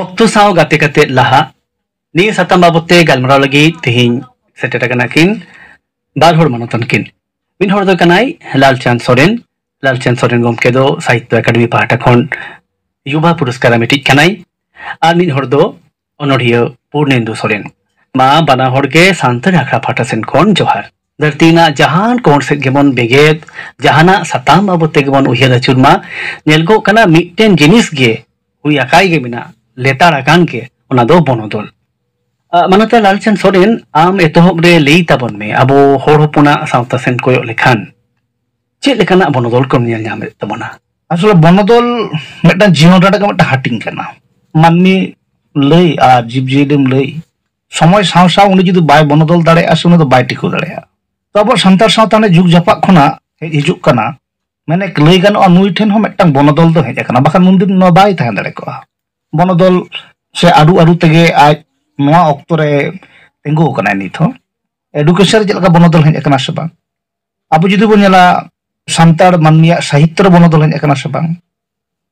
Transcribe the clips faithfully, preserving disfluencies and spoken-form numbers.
ᱚᱠᱛᱚ ᱥᱟᱶ ᱜᱟᱛᱮ ᱠᱟᱛᱮ ᱞᱟᱦᱟᱜ, ᱱᱤᱭᱟᱹ ᱥᱟᱛᱟᱢ ᱵᱟᱵᱚᱛ ᱛᱮ ᱜᱟᱞᱢᱟᱨᱟᱣ ᱞᱟᱹᱜᱤᱫ ᱛᱮᱦᱮᱧ ᱥᱮᱴᱮᱨ ᱟᱠᱟᱱᱟ ᱠᱤᱱ ᱵᱟᱨ ᱦᱚᱲ ᱢᱟᱱᱚᱛᱟᱱ ᱠᱤᱱ᱾ ᱢᱤᱫ ᱦᱚᱲ ᱫᱚ ᱠᱟᱱᱟᱭ ᱞᱟᱞᱪᱟᱸᱫᱽ ᱥᱚᱨᱮᱱ᱾ ᱞᱟᱞᱪᱟᱸᱫᱽ ᱥᱚᱨᱮᱱ ᱜᱚᱢᱠᱮ ᱫᱚ ᱥᱟᱦᱤᱛᱛᱚ ᱮᱠᱟᱰᱮᱢᱤ ᱯᱟᱦᱴᱟ ᱠᱷᱚᱱ ᱭᱩᱵᱟ ᱯᱩᱨᱚᱥᱠᱟᱨ ᱟᱢᱮᱴᱤᱡ ᱠᱟᱱᱟᱭ᱾ ᱟᱨ ᱢᱤᱫ ᱦᱚᱲ ᱫᱚ ᱚᱱᱚᱲᱦᱤᱭᱟᱹ ᱯᱩᱨᱱᱮᱱᱫᱩ ᱥᱚᱨᱮᱱ᱾ ᱢᱟ ᱵᱟᱱᱟ ᱦᱚᱲ ᱜᱮ ᱥᱟᱱᱛᱟᱲᱤ ᱟᱠᱷᱲᱟ ᱯᱟᱦᱴᱟ ᱥᱮᱱ ᱠᱷᱚᱱ ᱡᱚᱦᱟᱨ᱾ ᱫᱷᱟᱹᱨᱛᱤ ᱨᱮᱱᱟᱜ ᱡᱟᱦᱟᱱ ᱠᱚᱬ ᱥᱮᱫ ᱜᱮᱵᱚᱱ ᱵᱮᱸᱜᱮᱫ, ᱡᱟᱦᱟᱱᱟᱜ ᱥᱟᱛᱟᱢ ᱵᱟᱵᱚᱛ ᱛᱮᱜᱮ ᱵᱚᱱ ᱩᱭᱦᱟᱹᱨ ᱟᱹᱪᱩᱨ ᱢᱟ, ᱧᱮᱞ ᱠᱚᱜ ᱠᱟᱱᱟ ᱢᱤᱫᱴᱮᱱ ᱡᱤᱱᱤᱥ ᱜᱮ ᱦᱩᱭ ᱟᱠᱟᱭ ᱜᱮ ᱢᱮᱱᱟᱜ, ᱞᱮᱛᱟᱲ ᱟᱠᱟᱱ ᱜᱮ, ᱚᱱᱟ ᱫᱚ ᱵᱚᱱᱚᱫᱚᱞ᱾ ᱟᱜ, ᱢᱟᱱᱚᱛᱟᱱ ᱞᱟᱞᱪᱟᱸᱫᱽ ᱥᱚᱨᱮᱱ, ᱟᱢ ᱮᱛᱚᱦᱚᱵ ᱨᱮ ᱞᱟᱹᱭ ᱛᱟᱵᱚᱱ ᱢᱮ, ᱟᱵᱚ ᱦᱚᱲ ᱦᱚᱯᱚᱱᱟᱜ ᱥᱟᱶᱛᱟ ᱥᱮᱱ ᱠᱚᱭᱚᱜ ᱞᱮᱠᱷᱟᱱ ᱪᱮᱫ ᱞᱮᱠᱟᱱᱟᱜ ᱵᱚᱱᱚᱫᱚᱞ ᱠᱚᱢ ᱧᱮᱞ ᱧᱟᱢᱮᱫ ᱛᱟᱵᱚᱱᱟ? ᱟᱥᱚᱞᱮ ᱵᱚᱱᱚᱫᱚᱞ ᱢᱤᱫᱴᱟᱝ ᱡᱤᱭᱚᱱ ᱨᱮᱱᱟᱜ ᱜᱮ ᱢᱤᱫᱴᱟᱝ ᱦᱟᱹᱴᱤᱧ ᱠᱟᱱᱟ᱾ ᱢᱟᱹᱱᱢᱤ ᱞᱟᱹᱭ ᱟᱨ ᱡᱤᱵᱽᱼᱡᱤᱭᱟᱹᱞᱤᱢ ᱞᱟᱹᱭ, ᱥᱚᱢᱚᱭ ᱥᱟᱶ ᱥᱟᱶ ᱩᱱᱤ ᱡᱩᱫᱤ ᱵᱟᱭ ᱵᱚᱱᱚᱫᱚᱞ ᱫᱟᱲᱮᱭᱟᱜᱼᱟ ᱥᱮ ᱩᱱᱤ ᱫᱚ ᱵᱟᱭ ᱴᱤᱠᱟᱹᱣ ᱫᱟᱲᱮᱭᱟᱜᱼᱟ᱾ ᱛᱚ ᱟᱵᱚ ᱥᱟᱱᱛᱟᱲ ᱥᱟᱶᱛᱟ ᱨᱮᱱᱟᱜ ᱡᱩᱜᱽ ᱡᱟᱯᱟᱜ ᱠᱷᱚᱱᱟᱜ ᱦᱮᱡ ᱦᱤᱡᱩᱜ ᱠᱟᱱᱟ, ᱢᱟᱱᱮ ᱞᱟᱹᱭ ᱜᱟᱱᱚᱜᱼᱟ ᱱᱩᱭ ᱴᱷᱮᱱ ᱦᱚᱸ ᱢᱤᱫᱴᱟᱝ ᱵᱚᱱᱚᱫᱚᱞ ᱫᱚ ᱦᱮᱡ ᱟᱠᱟᱱᱟ, ᱵᱟᱠᱷᱟᱱ ᱩᱱᱫᱤᱱ ᱱᱚᱣᱟ ᱵᱟᱭ ᱛᱟᱦᱮᱸ ᱫᱟᱲᱮ ᱠᱚᱜᱼᱟ᱾ ᱵᱚᱱᱚᱫᱚᱞ ᱥᱮ ᱟᱹᱨᱩ ᱟᱹᱨᱩ ᱛᱮᱜᱮ ᱟᱡ ᱱᱚᱣᱟ ᱚᱠᱛᱚ ᱨᱮ ᱛᱤᱸᱜᱩ ᱟᱠᱟᱱᱟᱭ ᱱᱤᱛ ᱦᱚᱸ᱾ ᱮᱰᱩᱠᱮᱥᱚᱱ ᱨᱮ ᱪᱮᱫ ᱞᱮᱠᱟ ᱵᱚᱱᱚᱫᱚᱞ ᱦᱮᱡ ᱟᱠᱟᱱᱟ ᱥᱮ ᱵᱟᱝ? ᱟᱵᱚ ᱡᱩᱫᱤ ᱵᱚᱱ ᱧᱮᱞᱟ, ᱥᱟᱱᱛᱟᱲ ᱢᱟᱹᱱᱢᱤᱭᱟᱜ ᱥᱟᱦᱤᱛᱛᱚ ᱨᱮ ᱵᱚᱱᱚᱫᱚᱞ ᱦᱮᱡ ᱟᱠᱟᱱᱟ ᱥᱮ ᱵᱟᱝ?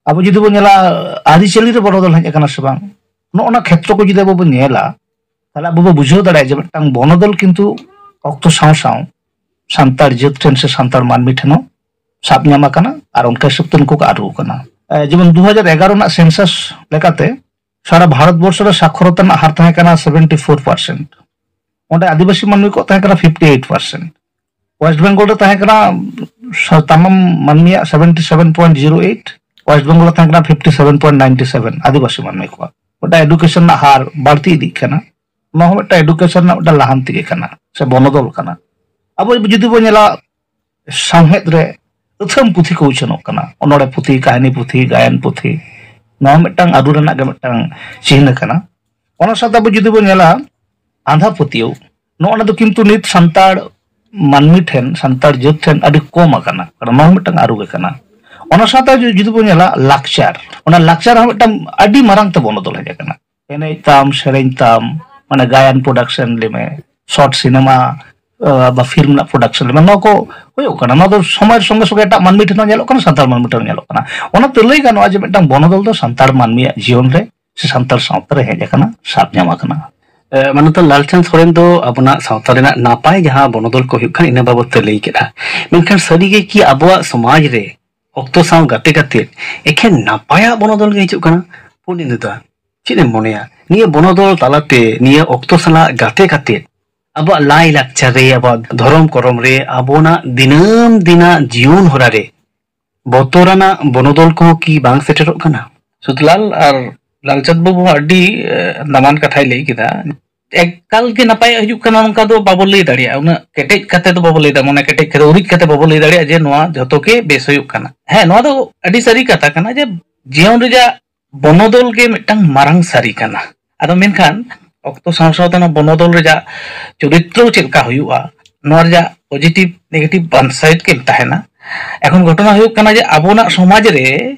ᱟᱵᱚ ᱡᱩᱫᱤ ᱵᱚᱱ ᱧᱮᱞᱟ, ᱟᱹᱨᱤᱪᱟᱹᱞᱤ ᱨᱮ ᱵᱚᱱᱚᱫᱚᱞ ᱦᱮᱡ ᱟᱠᱟᱱᱟ ᱥᱮ ᱵᱟᱝ? ᱱᱚᱜᱼᱚ ᱱᱚᱣᱟ ᱠᱷᱮᱛᱨᱚ ᱠᱚ ᱡᱩᱫᱤ ᱟᱵᱚ ᱵᱚᱱ ᱧᱮᱞᱟ, ᱛᱟᱦᱞᱮ ᱟᱵᱚ ᱵᱚ ᱵᱩᱡᱷᱟᱹᱣ ᱫᱟᱲᱮᱭᱟᱜᱼᱟ ᱡᱮ ᱢᱤᱫᱴᱟᱝ ᱵᱚᱱᱚᱫᱚᱞ ᱠᱤᱱᱛᱩ ᱚᱠᱛᱚ ᱥᱟᱶ ᱥᱟᱶ ᱥᱟᱱᱛᱟᱲ ᱡᱟᱹᱛ ᱴᱷᱮᱱ ᱥᱮ ᱥᱟᱱᱛᱟᱲ ᱢᱟᱹᱱᱢᱤ ᱴᱷᱮᱱ ᱦᱚᱸ ᱥᱟᱵ ᱧᱟᱢ ᱟᱠᱟᱱᱟ ᱟᱨ ᱚᱱᱠᱟ ᱦᱤᱥᱟᱹᱵ ᱛᱮ ᱱᱩᱠᱩ ᱠᱚ ᱟᱹᱨᱩ ᱟᱠᱟᱱᱟ᱾ ᱮ, ᱡᱮᱢᱚᱱ ᱫᱩ ᱦᱟᱡᱟᱨ ᱮᱜᱟᱨᱚ ᱨᱮᱱᱟᱜ ᱥᱮᱱᱥᱟᱥ ᱞᱮᱠᱟᱛᱮ ᱥᱟᱨᱟ ᱵᱷᱟᱨᱚᱛ ᱵᱚᱨᱥᱚ ᱨᱮ ᱥᱟᱠᱷᱚᱨᱚᱛᱟ ᱨᱮᱱᱟᱜ ᱦᱟᱨ ᱛᱟᱦᱮᱸ ᱠᱟᱱᱟ ᱥᱮᱵᱷᱮᱱᱴᱤ ᱯᱷᱳᱨ ᱯᱟᱨᱥᱮᱱᱴ᱾ ᱚᱸᱰᱮ ᱟᱹᱫᱤᱵᱟᱹᱥᱤ ᱢᱟᱹᱱᱢᱤ ᱠᱚ ᱛᱟᱦᱮᱸ ᱠᱟᱱᱟ fifty eight percent. West Bengal ᱨᱮ ᱛᱟᱦᱮᱸ ᱠᱟᱱᱟ ᱥᱟ-, ᱛᱟᱢᱟᱢ ᱢᱟᱹᱱᱢᱤᱭᱟᱜ seventy seven point zero eight, West Bengal ᱨᱮ ᱛᱟᱦᱮᱸ ᱠᱟᱱᱟ fifty seven point ninety seven ᱟᱹᱫᱤᱵᱟᱹᱥᱤ ᱢᱟᱹᱱᱢᱤ ᱠᱚᱣᱟᱜ᱾ ᱢᱤᱫᱴᱟᱝ ᱮᱰᱩᱠᱮᱥᱚᱱ ᱨᱮᱱᱟᱜ ᱦᱟᱨ ᱵᱟᱹᱲᱛᱤ ᱤᱫᱤᱜ ᱠᱟᱱᱟ, ᱱᱚᱣᱟ ᱦᱚᱸ ᱢᱤᱫᱴᱟᱝ ᱮᱰᱩᱠᱮᱥᱚᱱ ᱨᱮᱱᱟᱜ ᱢᱤᱫᱴᱟᱝ ᱞᱟᱦᱟᱱᱛᱤ ᱜᱮ ᱠᱟᱱᱟ ᱥᱮ ᱵᱚᱱᱚᱫᱚᱞ ᱠᱟᱱᱟ᱾ ᱟᱵᱚ ᱡᱩᱫᱤ ᱵᱚᱱ ᱧᱮᱞᱟ, ᱥᱟᱶᱦᱮᱫ ᱨᱮ ᱟᱹᱛᱷᱟᱹᱢ ᱯᱩᱛᱷᱤ ᱠᱚ ᱩᱪᱷᱟᱹᱱᱚᱜ ᱠᱟᱱᱟ, ᱚᱱᱚᱬᱦᱮ ᱯᱩᱛᱷᱤ, ᱠᱟᱹᱦᱱᱤ ᱯᱩᱛᱷᱤ, ᱜᱟᱭᱟᱱ ᱯᱩᱛᱷᱤ, ᱱᱚᱣᱟ ᱢᱤᱫᱴᱟᱝ ᱟᱹᱨᱩ ᱨᱮᱱᱟᱜ ᱜᱮ ᱢᱤᱫᱴᱟᱝ ᱪᱤᱦᱱᱟᱹ ᱠᱟᱱᱟ᱾ ᱚᱱᱟ ᱥᱟᱶᱛᱮ ᱟᱵᱚ ᱡᱩᱫᱤ ᱵᱚᱱ ᱧᱮᱞᱟ, ᱟᱸᱫᱷᱟ ᱯᱟᱹᱛᱭᱟᱹᱣ, ᱱᱚᱜᱼᱚ ᱱᱚᱣᱟ ᱫᱚ ᱠᱤᱱᱛᱩ ᱱᱤᱛ ᱥᱟᱱᱛᱟᱲ ᱢᱟᱹᱱᱢᱤ ᱴᱷᱮᱱ, ᱥᱟᱱᱛᱟᱲ ᱡᱟᱹᱛ ᱴᱷᱮᱱ ᱟᱹᱰᱤ ᱠᱚᱢ ᱟᱠᱟᱱᱟ, ᱠᱟᱨᱚᱱ ᱱᱚᱣᱟ ᱦᱚᱸ ᱢᱤᱫᱴᱟᱝ ᱟᱹᱨᱩ ᱜᱮ ᱠᱟᱱᱟ᱾ ᱚᱱᱟ ᱥᱟᱶᱛᱮ ᱡᱩ-, ᱡᱩᱫᱤ ᱵᱚᱱ ᱧᱮᱞᱟ ᱞᱟᱠᱪᱟᱨ, ᱚᱱᱟ ᱞᱟᱠᱪᱟᱨ ᱦᱚᱸ ᱢᱤᱫᱴᱟᱝ ᱟᱹᱰᱤ ᱢᱟᱨᱟᱝ ᱛᱮ ᱵᱚᱱᱚᱫᱚᱞ ᱦᱮᱡ ᱟᱠᱟᱱᱟ᱾ ᱮᱱᱮᱡ ᱛᱟᱢ, ᱥᱮᱨᱮᱧ ᱛᱟᱢ, ᱢᱟᱱᱮ ᱜᱟᱭᱟᱱ ᱯᱨᱚᱰᱟᱠᱥᱚᱱ ᱞᱟᱹᱭ ᱢᱮ, ᱥᱚᱨᱴ ᱥᱤᱱᱮᱢᱟ, ᱟᱸ, ᱵᱟ ᱯᱷᱤᱞᱢ ᱨᱮᱱᱟᱜ ᱯᱨᱚᱰᱟᱠᱥᱚᱱ ᱞᱟᱹᱭ ᱢᱮ, ᱱᱚᱣᱟ ᱠᱚ ᱦᱩᱭᱩᱜ ᱠᱟᱱᱟ᱾ ᱱᱚᱣᱟ ᱫᱚ ᱥᱚᱢᱚᱭ ᱥᱚᱸᱜᱮ ᱥᱚᱸᱜᱮ ᱮᱴᱟᱜ ᱢᱟᱹᱱᱢᱤ ᱴᱷᱮᱱ ᱦᱚᱸ ᱧᱮᱞᱚᱜ ᱠᱟᱱᱟ, ᱥᱟᱱᱛᱟᱲ ᱢᱟᱹᱱᱢᱤ ᱴᱷᱮᱱ ᱦᱚᱸ ᱧᱮᱞᱚᱜ ᱠᱟᱱᱟ᱾ ᱚᱱᱟᱛᱮ ᱞᱟᱹᱭ ᱜᱟᱱᱚᱜᱼᱟ ᱡᱮ ᱢᱤᱫᱴᱟᱝ ᱵᱚᱱᱚᱫᱚᱞ ᱫᱚ ᱥᱟᱱᱛᱟᱲ ᱢᱟᱹᱱᱢᱤᱭᱟᱜ ᱡᱤᱭᱚᱱ ᱨᱮ ᱥᱮ ᱥᱟᱱᱛᱟᱲ ᱥᱟᱶᱛᱟ ᱨᱮ ᱦᱮᱡ ᱟᱠᱟᱱᱟ, ᱥᱟᱵ ᱧᱟᱢ ᱟᱠᱟᱱᱟ᱾ ᱮ, ᱢᱟᱱᱚᱛᱟᱱ ᱞᱟᱞᱪᱟᱸᱫᱽ ᱥᱚᱨᱮᱱ ᱫᱚ ᱟᱵᱚᱱᱟᱜ ᱥᱟᱶᱛᱟ ᱨᱮᱱᱟᱜ ᱱᱟᱯᱟᱭ ᱡᱟᱦᱟᱸ ᱵᱚᱱᱚᱫᱚᱞ ᱠᱚ ᱦᱩᱭᱩᱜ ᱠᱟᱱ, ᱤᱱᱟᱹ ᱵᱟᱵᱚᱫ ᱛᱮ ᱞᱟᱹᱭ ᱠᱮᱫᱟ᱾ ᱢᱮᱱᱠᱷᱟᱱ ᱥᱟᱹᱨᱤᱜᱮ ᱠᱤ ᱟᱵᱚᱣᱟᱜ ᱥᱚᱢᱟᱡᱽ ᱨᱮ ᱚᱠᱛᱚ ᱥᱟᱶ ᱜᱟᱛᱮ ᱠᱟᱛᱮ ᱮᱠᱷᱮᱱ ᱱᱟᱯᱟᱭᱟᱜ ᱵᱚᱱᱚᱫᱚᱞ ᱜᱮ ᱦᱤᱡᱩᱜ ᱠᱟᱱᱟ? ᱯᱩᱨᱱᱤᱱᱫᱩ ᱫᱟ, ᱪᱮᱫ ᱮᱢ ᱢᱚᱱᱮᱭᱟ? ᱱᱤᱭᱟᱹ ᱵᱚᱱᱚᱫᱚᱞ ᱛᱟᱞᱟᱛᱮ, ᱱᱤᱭᱟᱹ ᱚᱠᱛᱚ ᱥᱟᱞᱟᱜ ᱜᱟᱛᱮ ᱠᱟᱛᱮ ᱟᱵᱚᱣᱟᱜ ᱞᱟᱭ ᱞᱟᱠᱪᱟᱨ ᱨᱮ, ᱟᱵᱚᱣᱟᱜ ᱫᱷᱚᱨᱚᱢ ᱠᱚᱨᱚᱢ ᱨᱮ, ᱟᱵᱚᱱᱟᱜ ᱫᱤᱱᱟᱹᱢ ᱫᱤᱱᱟᱜ ᱡᱤᱭᱚᱱ ᱦᱚᱨᱟ ᱨᱮ ᱵᱚᱛᱚᱨᱟᱱᱟᱜ ᱵᱚᱱᱚᱫᱚᱞ ᱠᱚᱦᱚᱸ ᱠᱤ ᱵᱟᱝ ᱥᱮᱴᱮᱨᱚᱜ ᱠᱟᱱᱟ? ᱥᱩᱫᱷᱞᱟᱞ ᱟᱨ ᱞᱟᱞᱪᱟᱸᱫᱽ ᱵᱟᱹᱵᱩ ᱦᱚᱸ ᱟᱹᱰᱤ, ᱮ, ᱫᱟᱢᱟᱱ ᱠᱟᱛᱷᱟᱭ ᱞᱟᱹᱭ ᱠᱮᱫᱟ᱾ ᱮᱠᱟᱞ ᱜᱮ ᱱᱟᱯᱟᱭ ᱦᱤᱡᱩᱜ ᱠᱟᱱᱟ, ᱱᱚᱝᱠᱟ ᱫᱚ ᱵᱟᱵᱚ ᱞᱟᱹᱭ ᱫᱟᱲᱮᱭᱟᱜᱼᱟ᱾ ᱩᱱᱟᱹᱜ ᱠᱮᱴᱮᱡ ᱠᱟᱛᱮ ᱫᱚ ᱵᱟᱵᱚ ᱞᱟᱹᱭ ᱫᱟᱲᱮᱭᱟᱜᱼᱟ, ᱢᱚᱱᱮ ᱠᱮᱴᱮᱡ ᱠᱟᱛᱮ, ᱩᱨᱤᱡ ᱠᱟᱛᱮ ᱵᱟᱵᱚ ᱞᱟᱹᱭ ᱫᱟᱲᱮᱭᱟᱜᱼᱟ ᱡᱮ ᱱᱚᱣᱟ ᱡᱷᱚᱛᱚ ᱜᱮ ᱵᱮᱥ ᱦᱩᱭᱩᱜ ᱠᱟᱱᱟ᱾ ᱦᱮᱸ, ᱱᱚᱣᱟ ᱫᱚ ᱟᱹᱰᱤ ᱥᱟᱹᱨᱤ ᱠᱟᱛᱷᱟ ᱠᱟᱱᱟ ᱡᱮ ᱡᱤᱭᱚᱱ ᱨᱮᱭᱟᱜ ᱵᱚᱱᱚᱫᱚᱞ ᱜᱮ ᱢᱤᱫᱴᱟᱝ ᱢᱟᱨᱟᱝ ᱥᱟᱹᱨᱤ ᱠᱟᱱᱟ᱾ ᱟᱫᱚ ᱢᱮᱱᱠᱷᱟᱱ ᱚᱠᱛᱚ ᱥᱟᱶ ᱥᱟᱶᱛᱮ ᱚᱱᱟ ᱵᱚᱱᱚᱫᱚᱞ ᱨᱮᱭᱟᱜ ᱪᱚᱨᱤᱛᱨᱚ ᱪᱮᱫ ᱞᱮᱠᱟ ᱦᱩᱭᱩᱜᱼᱟ, ᱱᱚᱣᱟ ᱨᱮᱭᱟᱜ positive negative ᱵᱟᱱᱟᱨ side ᱜᱮ ᱛᱟᱦᱮᱱᱟ᱾ ᱮᱠᱷᱚᱱ ᱜᱷᱚᱴᱚᱱᱟ ᱦᱩᱭᱩᱜ ᱠᱟᱱᱟ ᱡᱮ ᱟᱵᱚᱱᱟᱜ ᱥᱚᱢᱟᱡᱽ ᱨᱮ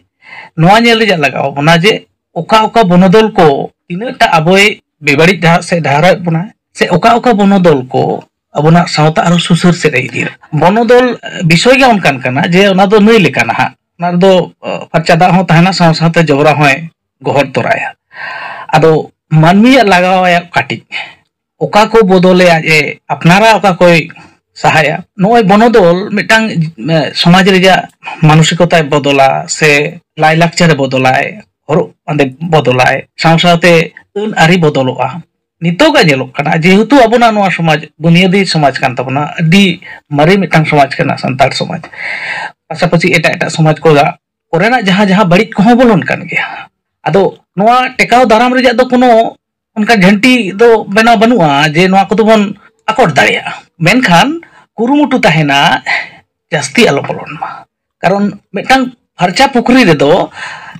ᱱᱚᱣᱟ ᱧᱮᱞ ᱨᱮᱭᱟᱜ ᱞᱟᱜᱟᱣ ᱵᱚᱱᱟ ᱡᱮ ᱚᱠᱟ ᱚᱠᱟ ᱵᱚᱱᱚᱫᱚᱞ ᱠᱚ ᱛᱤᱱᱟᱹᱜ ᱴᱟ ᱟᱵᱚᱭ ᱵᱮᱵᱟᱹᱲᱤᱡ ᱰᱟᱦᱟᱨ ᱥᱮᱫ ᱰᱟᱦᱟᱨᱮᱫ ᱵᱚᱱᱟ, ᱥᱮ ᱚᱠᱟ ᱚᱠᱟ ᱵᱚᱱᱚᱫᱚᱞ ᱠᱚ ᱟᱵᱚᱱᱟᱜ ᱥᱟᱶᱛᱟ ᱟᱨᱚ ᱥᱩᱥᱟᱹᱨ ᱥᱮᱫ ᱮ ᱤᱫᱤᱭᱟ᱾ ᱵᱚᱱᱚᱫᱚᱞ, ᱮ, ᱵᱤᱥᱚᱭ ᱜᱮ ᱚᱱᱠᱟᱱ ᱠᱟᱱᱟ ᱡᱮ ᱚᱱᱟ ᱫᱚ ᱱᱟᱹᱭ ᱞᱮᱠᱟ ᱱᱟᱦᱟᱜ᱾ ᱚᱱᱟ ᱨᱮᱫᱚ, ᱮ, ᱯᱷᱟᱨᱪᱟ ᱫᱟᱜ ᱦᱚᱸ ᱛᱟᱦᱮᱱᱟ, ᱥᱟᱶ ᱥᱟᱶᱛᱮ ᱡᱚᱵᱽᱨᱟ ᱦᱚᱸᱭ ᱜᱚᱦᱚᱲ ᱛᱚᱨᱟᱭᱟ᱾ ᱟᱫᱚ ᱢᱟᱹᱱᱢᱤᱭᱟᱜ ᱞᱟᱜᱟᱣ ᱟᱭᱟᱜ ᱠᱟᱹᱴᱤᱡ, ᱚᱠᱟ ᱠᱚ ᱵᱚᱫᱚᱞᱮ ᱟᱡ ᱮ ᱟᱯᱱᱟᱨᱟ, ᱚᱠᱟ ᱠᱚᱭ ᱥᱟᱦᱟᱭᱟ᱾ ᱱᱚᱜᱼᱚᱭ ᱵᱚᱱᱚᱫᱚᱞ ᱢᱤᱫᱴᱟᱝ, ᱮ, ᱥᱚᱢᱟᱡᱽ ᱨᱮᱭᱟᱜ ᱢᱟᱱᱚᱥᱤᱠᱚᱛᱟᱭ ᱵᱚᱫᱚᱞᱟ, ᱥᱮ ᱞᱟᱭᱼᱞᱟᱠᱪᱟᱨᱮ ᱵᱚᱫᱚᱞᱟᱭ, ᱦᱚᱨᱚᱜ ᱵᱟᱸᱫᱮ ᱵᱚᱫᱚᱞᱟᱭ, ᱥᱟᱶ ᱥᱟᱶᱛᱮ ᱟᱹᱱ ᱟᱹᱨᱤ ᱵᱚᱫᱚᱞᱚᱜᱼᱟ᱾ ᱱᱤᱛᱚᱜᱟᱜ ᱧᱮᱞᱚᱜ ᱠᱟᱱᱟ, ᱡᱮᱦᱮᱛᱩ ᱟᱵᱚᱱᱟᱜ ᱱᱚᱣᱟ ᱥᱚᱢᱟᱡᱽ ᱵᱩᱱᱤᱭᱟᱹᱫᱤ ᱥᱚᱢᱟᱡᱽ ᱠᱟᱱ ᱛᱟᱵᱚᱱᱟ, ᱟᱹᱰᱤ ᱢᱟᱨᱮ ᱢᱤᱫᱴᱟᱝ ᱥᱚᱢᱟᱡᱽ ᱠᱟᱱᱟ ᱥᱟᱱᱛᱟᱲ ᱥᱚᱢᱟᱡᱽ, ᱯᱟᱥᱟᱯᱟᱥᱤ ᱮᱴᱟᱜ ᱮᱴᱟᱜ ᱥᱚᱢᱟᱡᱽ ᱠᱚ ᱠᱚᱨᱮᱱᱟᱜ ᱡᱟᱦᱟᱸ ᱡᱟᱦᱟᱸ ᱵᱟᱹᱲᱤᱡ ᱠᱚᱦᱚᱸ ᱵᱚᱞᱚᱱ ᱠᱟᱱ ᱜᱮᱭᱟ᱾ ᱟᱫᱚ ᱱᱚᱣᱟ ᱴᱮᱠᱟᱣ ᱫᱟᱨᱟᱢ ᱨᱮᱭᱟᱜ ᱫᱚ ᱠᱳᱱᱳ ᱚᱱᱠᱟ ᱡᱷᱟᱹᱱᱴᱤ ᱫᱚ ᱵᱮᱱᱟᱣ ᱵᱟᱹᱱᱩᱜᱼᱟ ᱡᱮ ᱱᱚᱣᱟ ᱠᱚᱫᱚ ᱵᱚᱱ ᱟᱠᱚᱴ ᱫᱟᱲᱮᱭᱟᱜᱼᱟ, ᱢᱮᱱᱠᱷᱟᱱ ᱠᱩᱨᱩᱢᱩᱴᱩ ᱛᱟᱦᱮᱱᱟ ᱡᱟᱹᱥᱛᱤ ᱟᱞᱚ ᱵᱚᱞᱚᱱ ᱢᱟ᱾ ᱠᱟᱨᱚᱱ ᱢᱤᱫᱴᱟᱝ ᱯᱷᱟᱨᱪᱟ ᱯᱩᱠᱷᱨᱤ ᱨᱮᱫᱚ